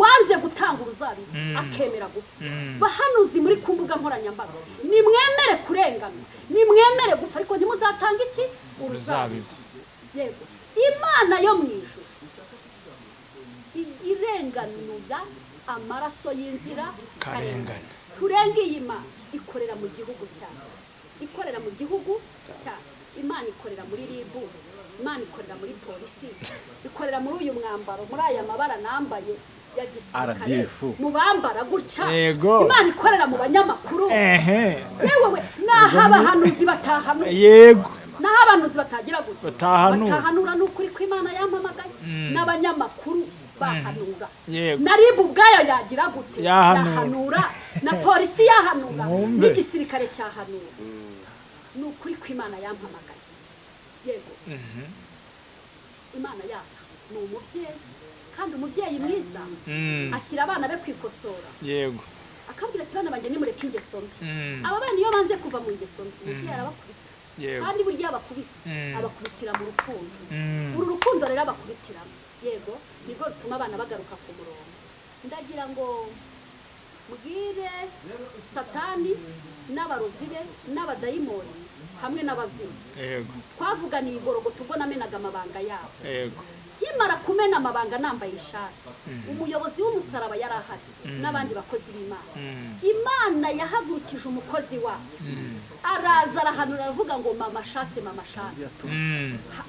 wanze gutanga uruzabibu, akemera gupfa. Bahanuzi muri ku mbuga nkoranyambaga, nimwemere kurenganwa, nimwemere gupfa, ariko ntimuzatange iki? Uruzabibu. Uruzabibu. Yego, Imana yo mu ijuru ijya irenganura amaraso y'inzira Karengane. Turenge iyi Mana ikorera mu gihugu cyacu, ikorera mu gihugu cyacu. Imana ikorera muri RIB, Imana ikorera muri polisi, ikorera muri uyu mwambaro, muri aya mabara nambaye ya gisirikare. RDF. Mu bambara gutya. Imana ikorera mu banyamakuru. Yewe we, naho abahanuzi batahanura, naho abahanuzi batagira gutya, Batahanura. batahanura, ni ukuri kw'Imana yampamagaye, n'abanyamakuru bahanura, Yego. na RIB ubwayo yagira gute? Yahanura. Yahanura, na polisi yahanura, Mwumve. n'igisirikare cyahanura. Ni ukuri kw'Imana yampamagaye, yego. Imana yacu ni umubyeyi, kandi umubyeyi mwiza ashyira abana be kwikosora, akabwira ati: "Bana banjye, nimureke ingeso mbi." Aba bana iyo banze kuva mu ngeso mbi, umubyeyi arabakubita. Kandi burya iyo abakubise, abakubitira mu rukundo. Uru rukundo rero abakubitiramo, yego, nibwo rutuma abana bagaruka ku murongo. Ndagira ngo mbwire Satani n'abarozi be n'abadayimoni hamwe n'abazimu twavuganiye igorogota ubwo namenaga amabanga yabo. Nkimara kumena amabanga nambaye ishati, umuyobozi w'umusaraba yari ahari n'abandi bakozi b'Imana. Imana yahagurukije umukozi wabo, araza arahanura, aravuga ngo: "Mama Shase, mama Shase." Yaturutse.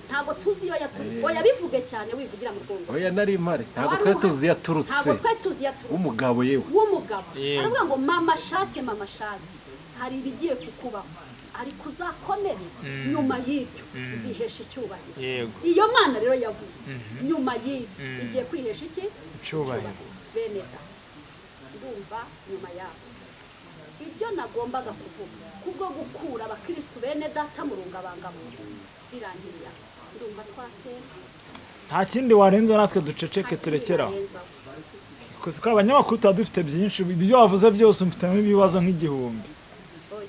Ntabwo tuzi iyo yaturutse. Oya, bivuge cyane, wivugira mu rwego. Oya, nari mpari, ntabwo twari tuzi yaturutse. Ntabwo twari tuzi yaturutse. W'umugabo yewe. W'umugabo. Aravuga ngo: "Mama Shase, mama Shase, hari ibigiye kukubaho, ariko uzakomere. Nyuma y'ibyo uzihesha icyubahiro." Iyo Mana rero yavuze, nyuma y'ibyo igiye kwihesha iki? Icyubahiro. Bene da. Ndumva nyuma yaho ibyo nagombaga kuvuga kubwo gukura abakristu bene data mu rungabangabo birangiriye aho. Ndumva twasenga. Nta kindi warenza, natwe duceceke turekeraho, kuko abanyamakuru tuba dufite byinshi. Ibyo wavuze byose mfitemo ibibazo nk'igihumbi. Oya.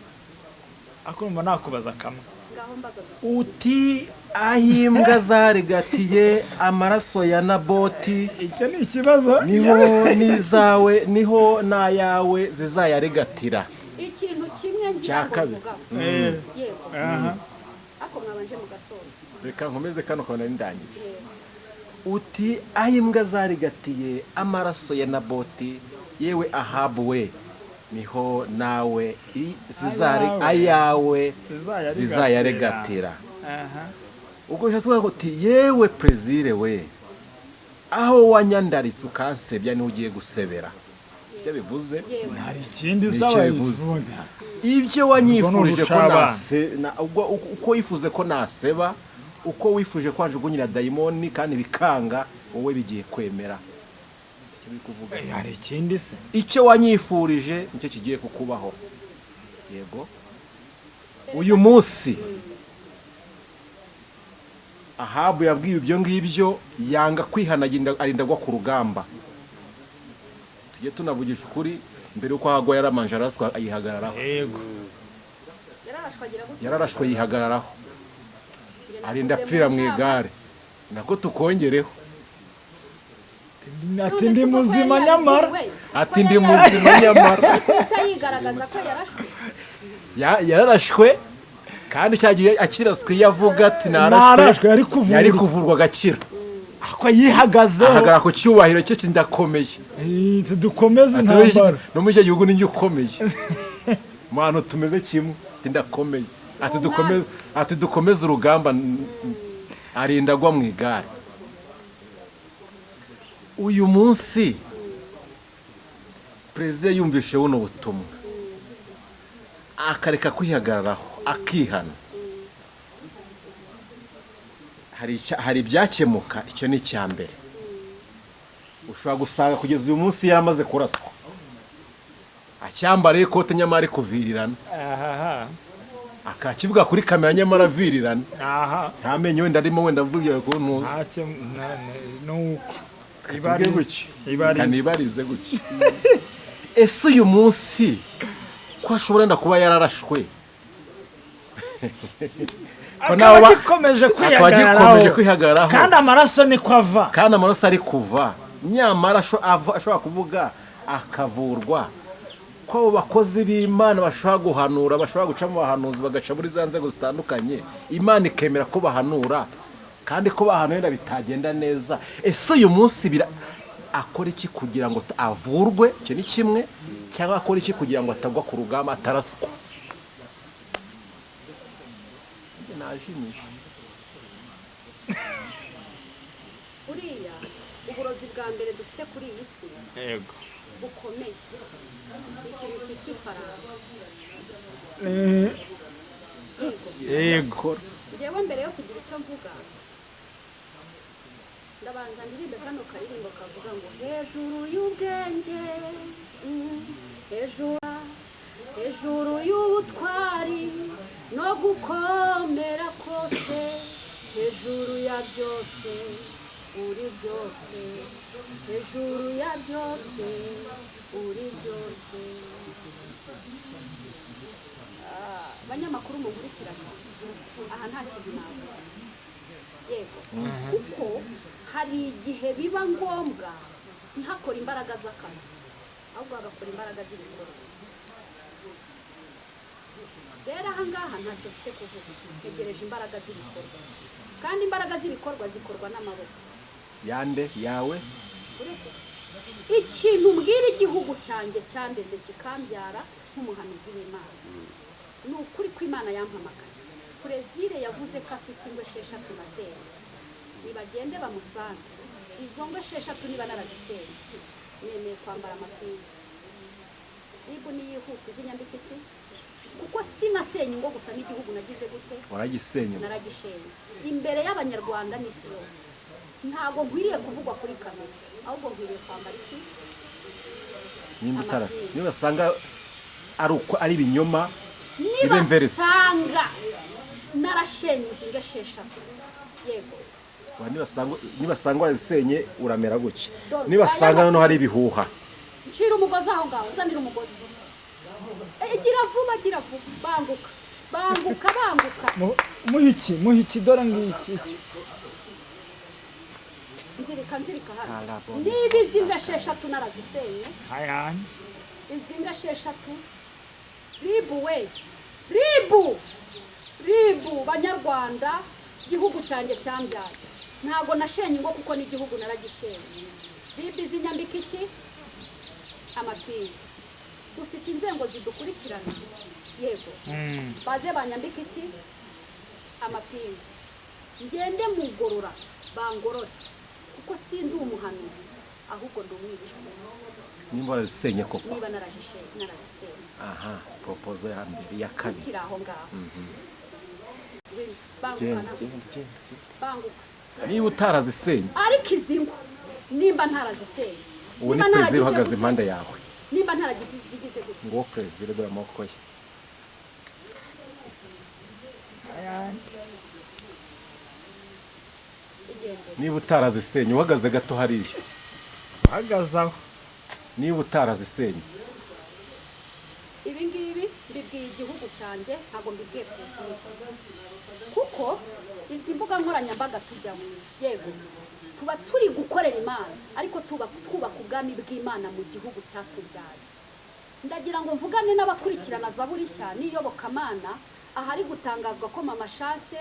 Ariko urumva nakubaza kamwe. Ngaho mbaza gusa. Uti aho imbwa zarigatiye amaraso ya Naboti, Icyo ni ikibazo. niho n'izawe, niho n'ayawe zizayarigatira. Ikintu kimwe ngira Cya ngo kabiri. mvugaho. Yego. Ariko mwabanje mugasoza. Reka nkomeze kano kabona ndangije. Yego. Uti aho imbwa zarigatiye amaraso ya Naboti, yewe Ahabu we, niho nawe ayawe Zizayarigatira. Zizayarigatira. Ubwo bishatse kuvuga ngo uti yewe Plaisir we, aho wanyandaritse ukansebya, niho ugiye gusebera. Sicyo bivuze? Yego. Hari ikindi? Nicyo Saba bivuze. Ibyo wanyifurije ko Urucabana. nase uko wifuze ko naseba, uko wifuje ko wanjugunyira dayimoni kandi bikanga, wowe bigiye kwemera. Icyo biri kuvuga. Hari ikindi se? Icyo wanyifurije nicyo kigiye kukubaho. Yego, uyu munsi Ahabu yabwiwe ibyo ngibyo, yanga kwihana, arinda agwa ku rugamba. Tujye tunavugisha ukuri, mbere y'uko ahagwa yaramanje araswa ayihagararaho. Yego. Yararashwe agira gutya. Yararashwe yihagararaho. Njye Arinda navuze apfira mu ncamake. igare, nako tukongereho. Ati None ndi se koko muzima yari nyamara. yabibwiwe? Ati Ko ndi yari muzima nyamara. Guhita yigaragaza ko yarashwe. Yararashwe kandi cya gihe akiraswe iyo avuga ati narashwe, Narashwe, yari kuvurwa. Yari kuvurwa agakira. Ako yihagazeho. Ahagarara ku cyubahiro cye ati ndakomeye. Eh, dukomeze Ati, intambara. No muri icyo gihugu ninjye ukomeye mu bantu tumeze kimwe, ati ndakomeye, ati dukomeze, ati dukomeze urugamba, arinda agwa mu igare. Uyu munsi perezida yumvishe buno butumwa akareka kwihagararaho akihana, hari ibyakemuka. Icyo ni icya mbere. Ushobora gusanga kugeza uyu munsi yaramaze kuraswa acyambariye ikote nyamara ari kuvirirana, akakivuga kuri kamera nyamara avirirana, nta menyo wenda arimo, wenda avugira ku ntuza. Ntacyo nuko Tuvuge ibarize gutya. Ibarize. Kanibarize gutya: ese uyu munsi ko ashobora wenda kuba yararashwe, ko Akaba nawe agikomeje akaba agikomeje kwihagararaho kwihagararaho, kandi amaraso niko ava, kandi amaraso ari kuva, nyamara ashobora kuvuga akavurwa, ko abo bakozi b'Imana bashobora guhanura, bashobora guca mu bahanuzi, bagaca muri za nzego zitandukanye, Imana ikemera ko bahanura, kandi ko bahanuye wenda bitagenda neza, ese uyu munsi bira akora iki kugira ngo avurwe? Icyo ni kimwe. Cyangwa akora iki kugira ngo atagwa ku rugamba, ataraswa? Najimije. Buriya uburozi bwa mbere dufite kuri iyi si bukomeye ni ikintu cyitwa ifaranga. Yego. Yego. Njyewe mbere yo kugira icyo mvuga, ndabanza ndirimbe kano karirimbo kavuga ngo hejuru y'ubwenge, hejuru hejuru y'ubutwari no gukomera kose, hejuru ya byose uri byose, hejuru ya byose uri byose. Ah, abanyamakuru munkurikirana, aha nta kintu navuga. Yego, kuko hari igihe biba ngombwa ntihakore imbaraga z'akanwa, ahubwo hagakora imbaraga z'ibikorwa. Rero aha ngaha ntacyo mfite kuvuga, ntegereje imbaraga z'ibikorwa, kandi imbaraga z'ibikorwa zikorwa n'amaboko. Yande yawe? Uretse ikintu mbwira igihugu cyanjye cyandeze kikambyara nk'umuhanuzi w'Imana, ni ukuri ko Imana yampamagaye. Plaisir yavuze ko afite ingo esheshatu na zeru. Nibagende bamusange, izo ngo esheshatu niba narazisenye, nemeye kwambara amapingu. Niba niyihuta izinyambika iki, kuko sinasenye ingo gusa, n'igihugu nagize gute? Waragisenye. Naragishenye imbere y'Abanyarwanda n'isi yose. Ntabwo nkwiriye kuvugwa kuri kamera, ahubwo nkwiriye kwambara iki? Nimba utara Amapingu. Nibasanga ari uko ari ibinyoma, bibe mverisi. Nibasanga narashenye izi ngo esheshatu, yego. Wa, nibasanga wazisenye uramera gutya. Dore, Nibasanga aya noneho hari ibihuha. Ncira umugozi aho ngaho, nzanira umugozi. Gira vuba, gira vuba, banguka, banguka, banguka. Muhiki, muhiki, dore ngiki. Nzirika, nzirika hano. Arabona. Niba izi ngo esheshatu narazisenye, Ayanjye. izi ngo esheshatu, RIB we, RIB, RIB, banyarwanda, gihugu cyanjye cyambyaye, ntabwo nashenye ingo kuko n'igihugu naragishenye. RIB izinyambika iki? Amapingu. Dufite inzego zidukurikirana, yego. Baze banyambika iki? Amapingu. Ngende mugorora, bangorore, kuko sindi umuhanuzi, ahubwo ndi umwicanyi. Nimba warazisenye koko. Niba narazisenye. Aha, proposal ya mbere, iya kabiri. Ukiri aho ngaho. Banguka. Genda. Nawe. Genda, genda, genda. Banguka. Niba utarazisenye. Ariko izi ngo nimba ntarazisenye, Ubu ni nimba perezida ntaragize uhagaze gute, impande yawe. Nimba ntaragize zigize gute. Nguwo perezida, dore amaboko ye. Ayanjye. Igendere. Niba utarazisenye, uhagaze gato hariya. Uhagaze aho. Niba utarazisenye. Ibi ngibi mbibwiye igihugu cyanjye, ntabwo mbibwiye perezida, kuko izi mbuga nkoranyambaga tujyamo, yego, tuba turi gukorera Imana, ariko tuba twubaka ubwami bw'Imana mu gihugu cyatubyaye. Ndagira ngo mvugane n'abakurikirana Zaburi Nshya n'iyobokamana. Ahari gutangazwa ko Mama Chance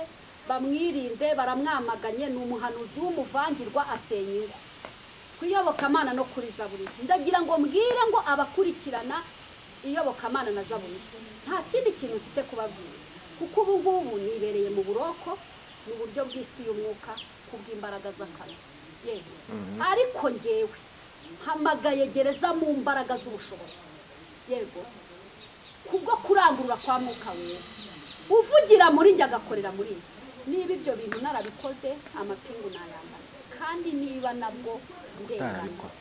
bamwirinde, baramwamaganye, ni umuhanuzi w'umuvangirwa, asenya ingo ku iyobokamana no kuri Zaburi Nshya. Ndagira ngo mbwire ngo abakurikirana iyobokamana na Zaburi Nshya, nta kindi kintu mfite kubabwira, kuko ubu ngubu nibereye mu buroko mu buryo bw'isi y'umwuka kubw'imbaraga z'akanwa, yego. Ariko ngewe mpamagaye gereza mu mbaraga z'ubushobozi, yego, kubwo kurangurura kwa Mwuka Wera uvugira muri njye, agakorera muri njye. Niba ibyo bintu narabikoze, amapingu nayambaye, kandi niba nabwo ndengana, Utarabikoze.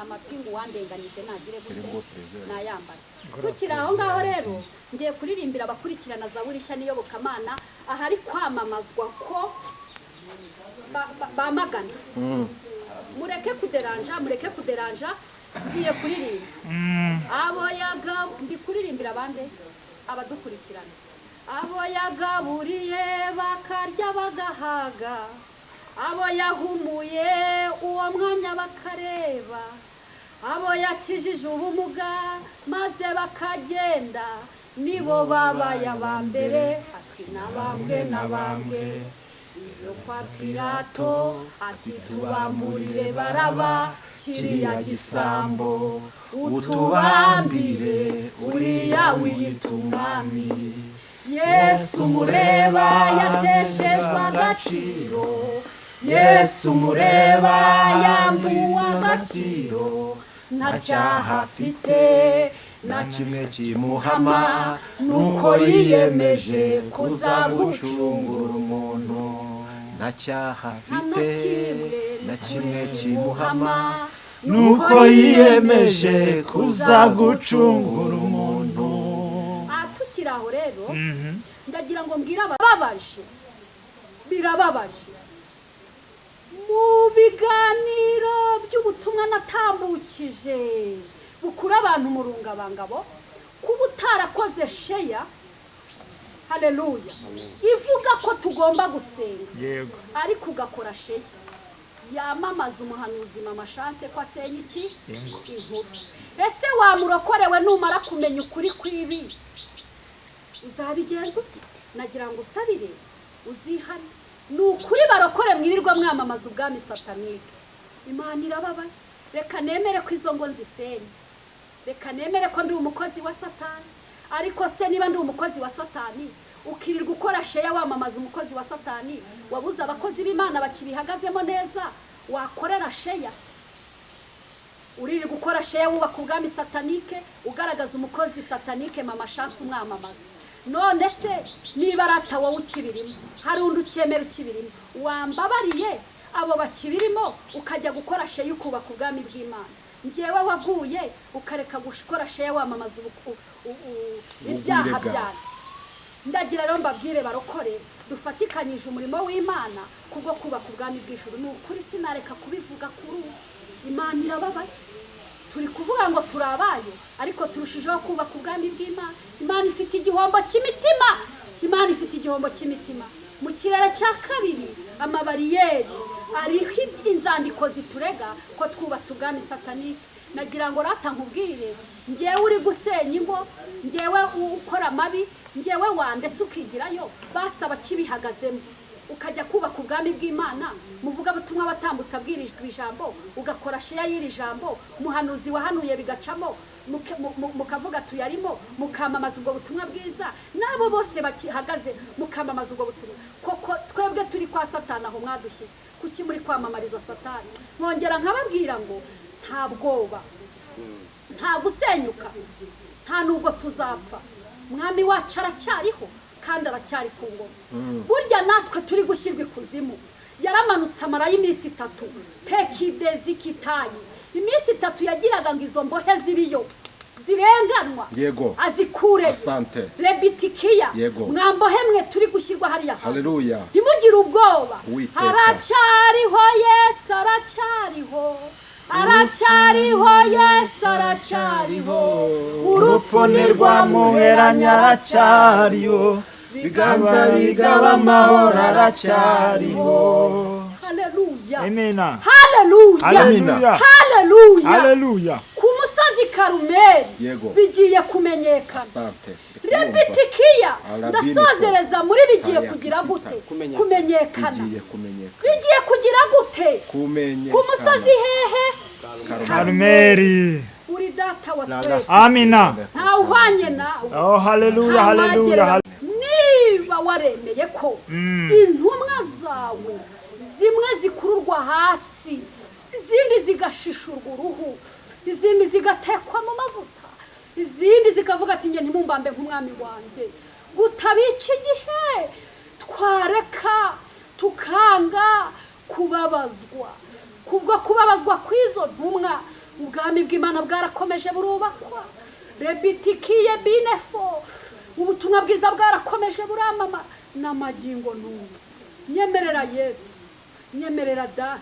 amapingu wandenganyije nagire gute? Dore nguwo perezida. Nayambaye. Tukiri aho ngaho rero, ngiye kuririmbira abakurikirana Zaburi Nshya n'iyobokamana ahari kwamamazwa ko bamagana. Mureke kuderanja, mureke kuderanja, ngiye kuririmba. Abo yaga ndi kuririmbira abandi abadukurikirana, abo yagaburiye bakarya bagahaga, abo yahumuye uwo mwanya bakareba, abo yakijije ubumuga maze bakagenda, nibo babaye aba mbere. Ati nabambwe, nabambwe iyo kwa Pilato, ati tubamburire Baraba kiriya gisambo, utubambire uriya wiyita umwami. Yesu mureba yateshejwe agaciro, Yesu mureba yambuwe agaciro, nta cyaha afite na kimwe kimuhama, nuko yiyemeje kuza gucungura umuntu. Nta cyaha afite na kimwe kimuhama, Nuko yiyemeje kuza gucungura umuntu. Aha tukiri aho rero, ndagira ngo mbwire abababaje, birababaje, mu biganiro by'ubutumwa natambukije bukura abantu mu rungabangabo, kuba utarakoze share, haleluya, ivuga ko tugomba gusenga, ariko ugakora share yamamaza umuhanuzi Mama Chance ko asenya iki? Ingo. Inkuru. Ese wamurokorewe, numara kumenya ukuri kw'ibi uzabigenza ute? Nagira ngo usabire uzihane. Ni ukuri, barokore mwirirwa mwamamaza ubwami satanike, Imana irababaye. Reka nemere ko izo ngo nzisenye, reka nemere ko ndi umukozi wa Satani. Ariko se niba ndi umukozi wa Satani, ukirirwa ukora share wamamaza umukozi wa Satani, wabuze abakozi b'Imana bakibihagazemo neza wakorera share? Uririrwa ukora share wubaka ubwami satanike, ugaragaza umukozi satanike Mama Chance, umwamamaza. None se niba arata wowe ukibirimo, hari undi ukemera ukibirimo, wambabariye abo bakibirimo ukajya gukora share ukubaka ubwami bw'Imana? Ngewe waguye ukareka gukora share wamamaza ibyaha bwawe. byanyu. Ndagira rero mbabwire barokore, dufatikanyije umurimo w'Imana kubwo kubaka ubwami bw'ijuru. Ni ukuri sinareka kubivuga kuri ubu, Imana irababaye. Turi kuvuga ngo turi abayo, ariko turushijeho kubaka ubwami bw'Imana. Imana ifite igihombo cy'imitima, Imana ifite igihombo cy'imitima. Mu kirere cya kabiri amabariyeri ariho inzandiko ziturega ko twubatse ubwami satanike. Nagira ngo rata nkubwire, ngewe uri gusenya ingo, ngewe ukora amabi, ngewe wandetse ukigirayo, basaba kibihagazemo ukajya kubaka ubwami bw'Imana. Muvuga butumwa batambutse abwirijwe ijambo, ugakora share y'iri jambo, muhanuzi wahanuye bigacamo, mukavuga tuyarimo, mukamamaza ubwo butumwa bwiza, n'abo bose bakihagaze mukamamaza ubwo butumwa. Koko twebwe turi kwa Satani aho mwadushyize, kuki muri kwamamariza Satani? Nkongera nkababwira ngo nta bwoba, nta gusenyuka, nta nubwo tuzapfa. Mwami wacu aracyariho kandi aracyari ku ngoma. Burya natwe turi gushyirwa ikuzimu, yaramanutse amarayo iminsi 3, tekidezi kitayi. Iminsi 3 yagiraga ngo izo mbohe ziriyo zirenganwa Yego. azikure. Asante. Rebitikiya. Yego. Mwambohe mwe turi gushyirwa hariya hantu. Haleluya. Ntimugire ubwoba. Uwiteka. Aracyariho Yesu, aracyariho, aracyariho Yesu, aracyariho. Urupfu ntirwamuheranya, aracyariho. Biganza bigaba amahoro, aracyariho. Haleluya. Amina. Haleluya. Haleluya. Haleluya. Haleluya. Ku musozi Karumeli Yego. bigiye kumenyekana. Asante. Rebitikiya. Arabini. Ndasozereza muri bigiye Aya, kugira gute? Kumenyekana. Kumenyekana. Bigiye kumenyekana. Bigiye kugira gute? Kumenyekana. Ku musozi hehe? Karumeli. Uri data wa La twese, Amina. ntawuhwanye nawe. Oh, haleluya, haleluya. Ntawagerera- Niba waremeye ko intumwa zawe zimwe zikururwa hasi, izindi zigashishurwa uruhu, izindi zigatekwa mu mavuta, izindi zikavuga ati njye ntimumbambe nk'umwami wanjye, gutabika igihe twareka tukanga kubabazwa. Kubwo kubabazwa kw'izo ntumwa, ubwami bw'Imana bwarakomeje burubakwa. Rebitikiye binefo, ubutumwa bwiza bwarakomeje buramama n'amagingo n'ubu. Nyemerera Yesu, nyemerera Data,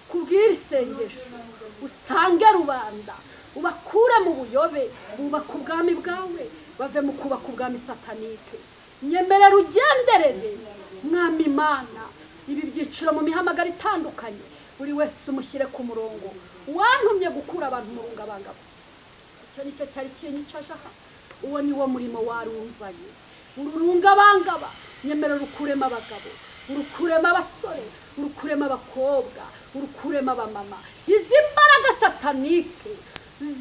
kubwira isengesho usange rubanda, ubakure mu buyobe, bubaka ubwami bwawe, bave mu kubaka ubwami satanike. Nyemerera ugenderere Mwami Imana ibi byiciro mu mihamagaro itandukanye, buri wese umushyire ku murongo. Wantumye gukura abantu mu rungabangabo, icyo nicyo cyari kinyicaje aha. Uwo ni wo murimo warunzanye. Ururungabangaba nyemerera ukuremo abagabo, urukuremo abasore, urukuremo abakobwa, urukuremo abamama. Izi mbaraga satanike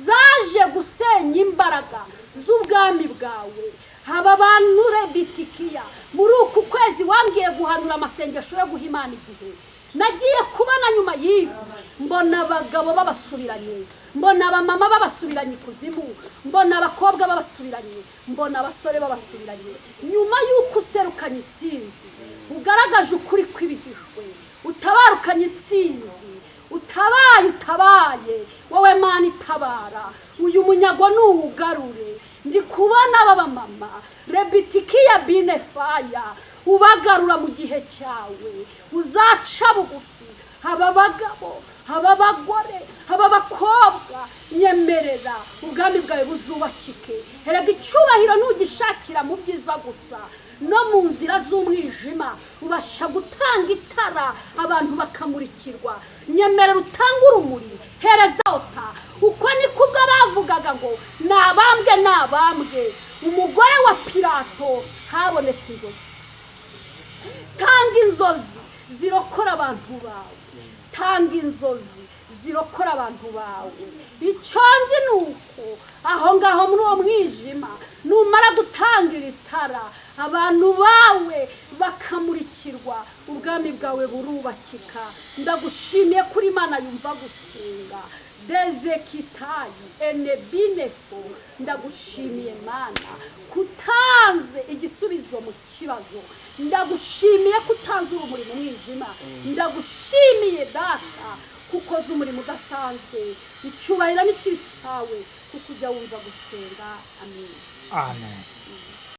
zaje gusenya imbaraga z'ubwami bwawe. Haba abantu rebitikiya, muri uku kwezi wambwiye guhanura amasengesho yo guha Imana igihe. Nagiye kubona nyuma y'ibi, mbona abagabo babasubiranye, mbona abamama babasubiranye ikuzimu, mbona abakobwa babasubiranye, mbona abasore babasubiranye. Nyuma y'uko userukanye intsinzi, ugaragaje ukuri kw'ibihishwe, utabarukanye intsinzi, utabaye, utabaye wowe Mana itabara, uyu munyago nuwugarure. Ndi kubona aba bamama rebitikiya binefaya, ubagarura mu gihe cyawe, uzaca bugufi. Aba bagabo, aba bagore, aba bakobwa, nyemerera ubwami bwawe buzubakike. Erega icyubahiro ntugishakira mu byiza gusa, no mu nzira z'umwijima ubasha gutanga itara abantu bakamurikirwa. Nyemerera utange urumuri, hereza ota. Uko ni kubwo bavugaga ngo nabambwe, nabambwe. Umugore wa Pilato habonetse inzozi. Tanga inzozi zirokora abantu bawe, tanga inzozi zirokora abantu bawe. Icyo nzi ni uko aho ngaho muri uwo mwijima, numara gutanga iri tara, abantu bawe bakamurikirwa, ubwami bwawe burubakika. Ndagushimiye kuri Imana yumva gusenga. Dezekitayi enebinefo, ndagushimiye Mana kutanze igisubizo mu kibazo. Ndagushimiye kutanze urumuri mu mwijima. Ndagushimiye Data Kuko ukoze umurimo udasanzwe. Icyubahiro n'ikibi cyawe, kuko ujya wumva gusenga. Amen. Amen.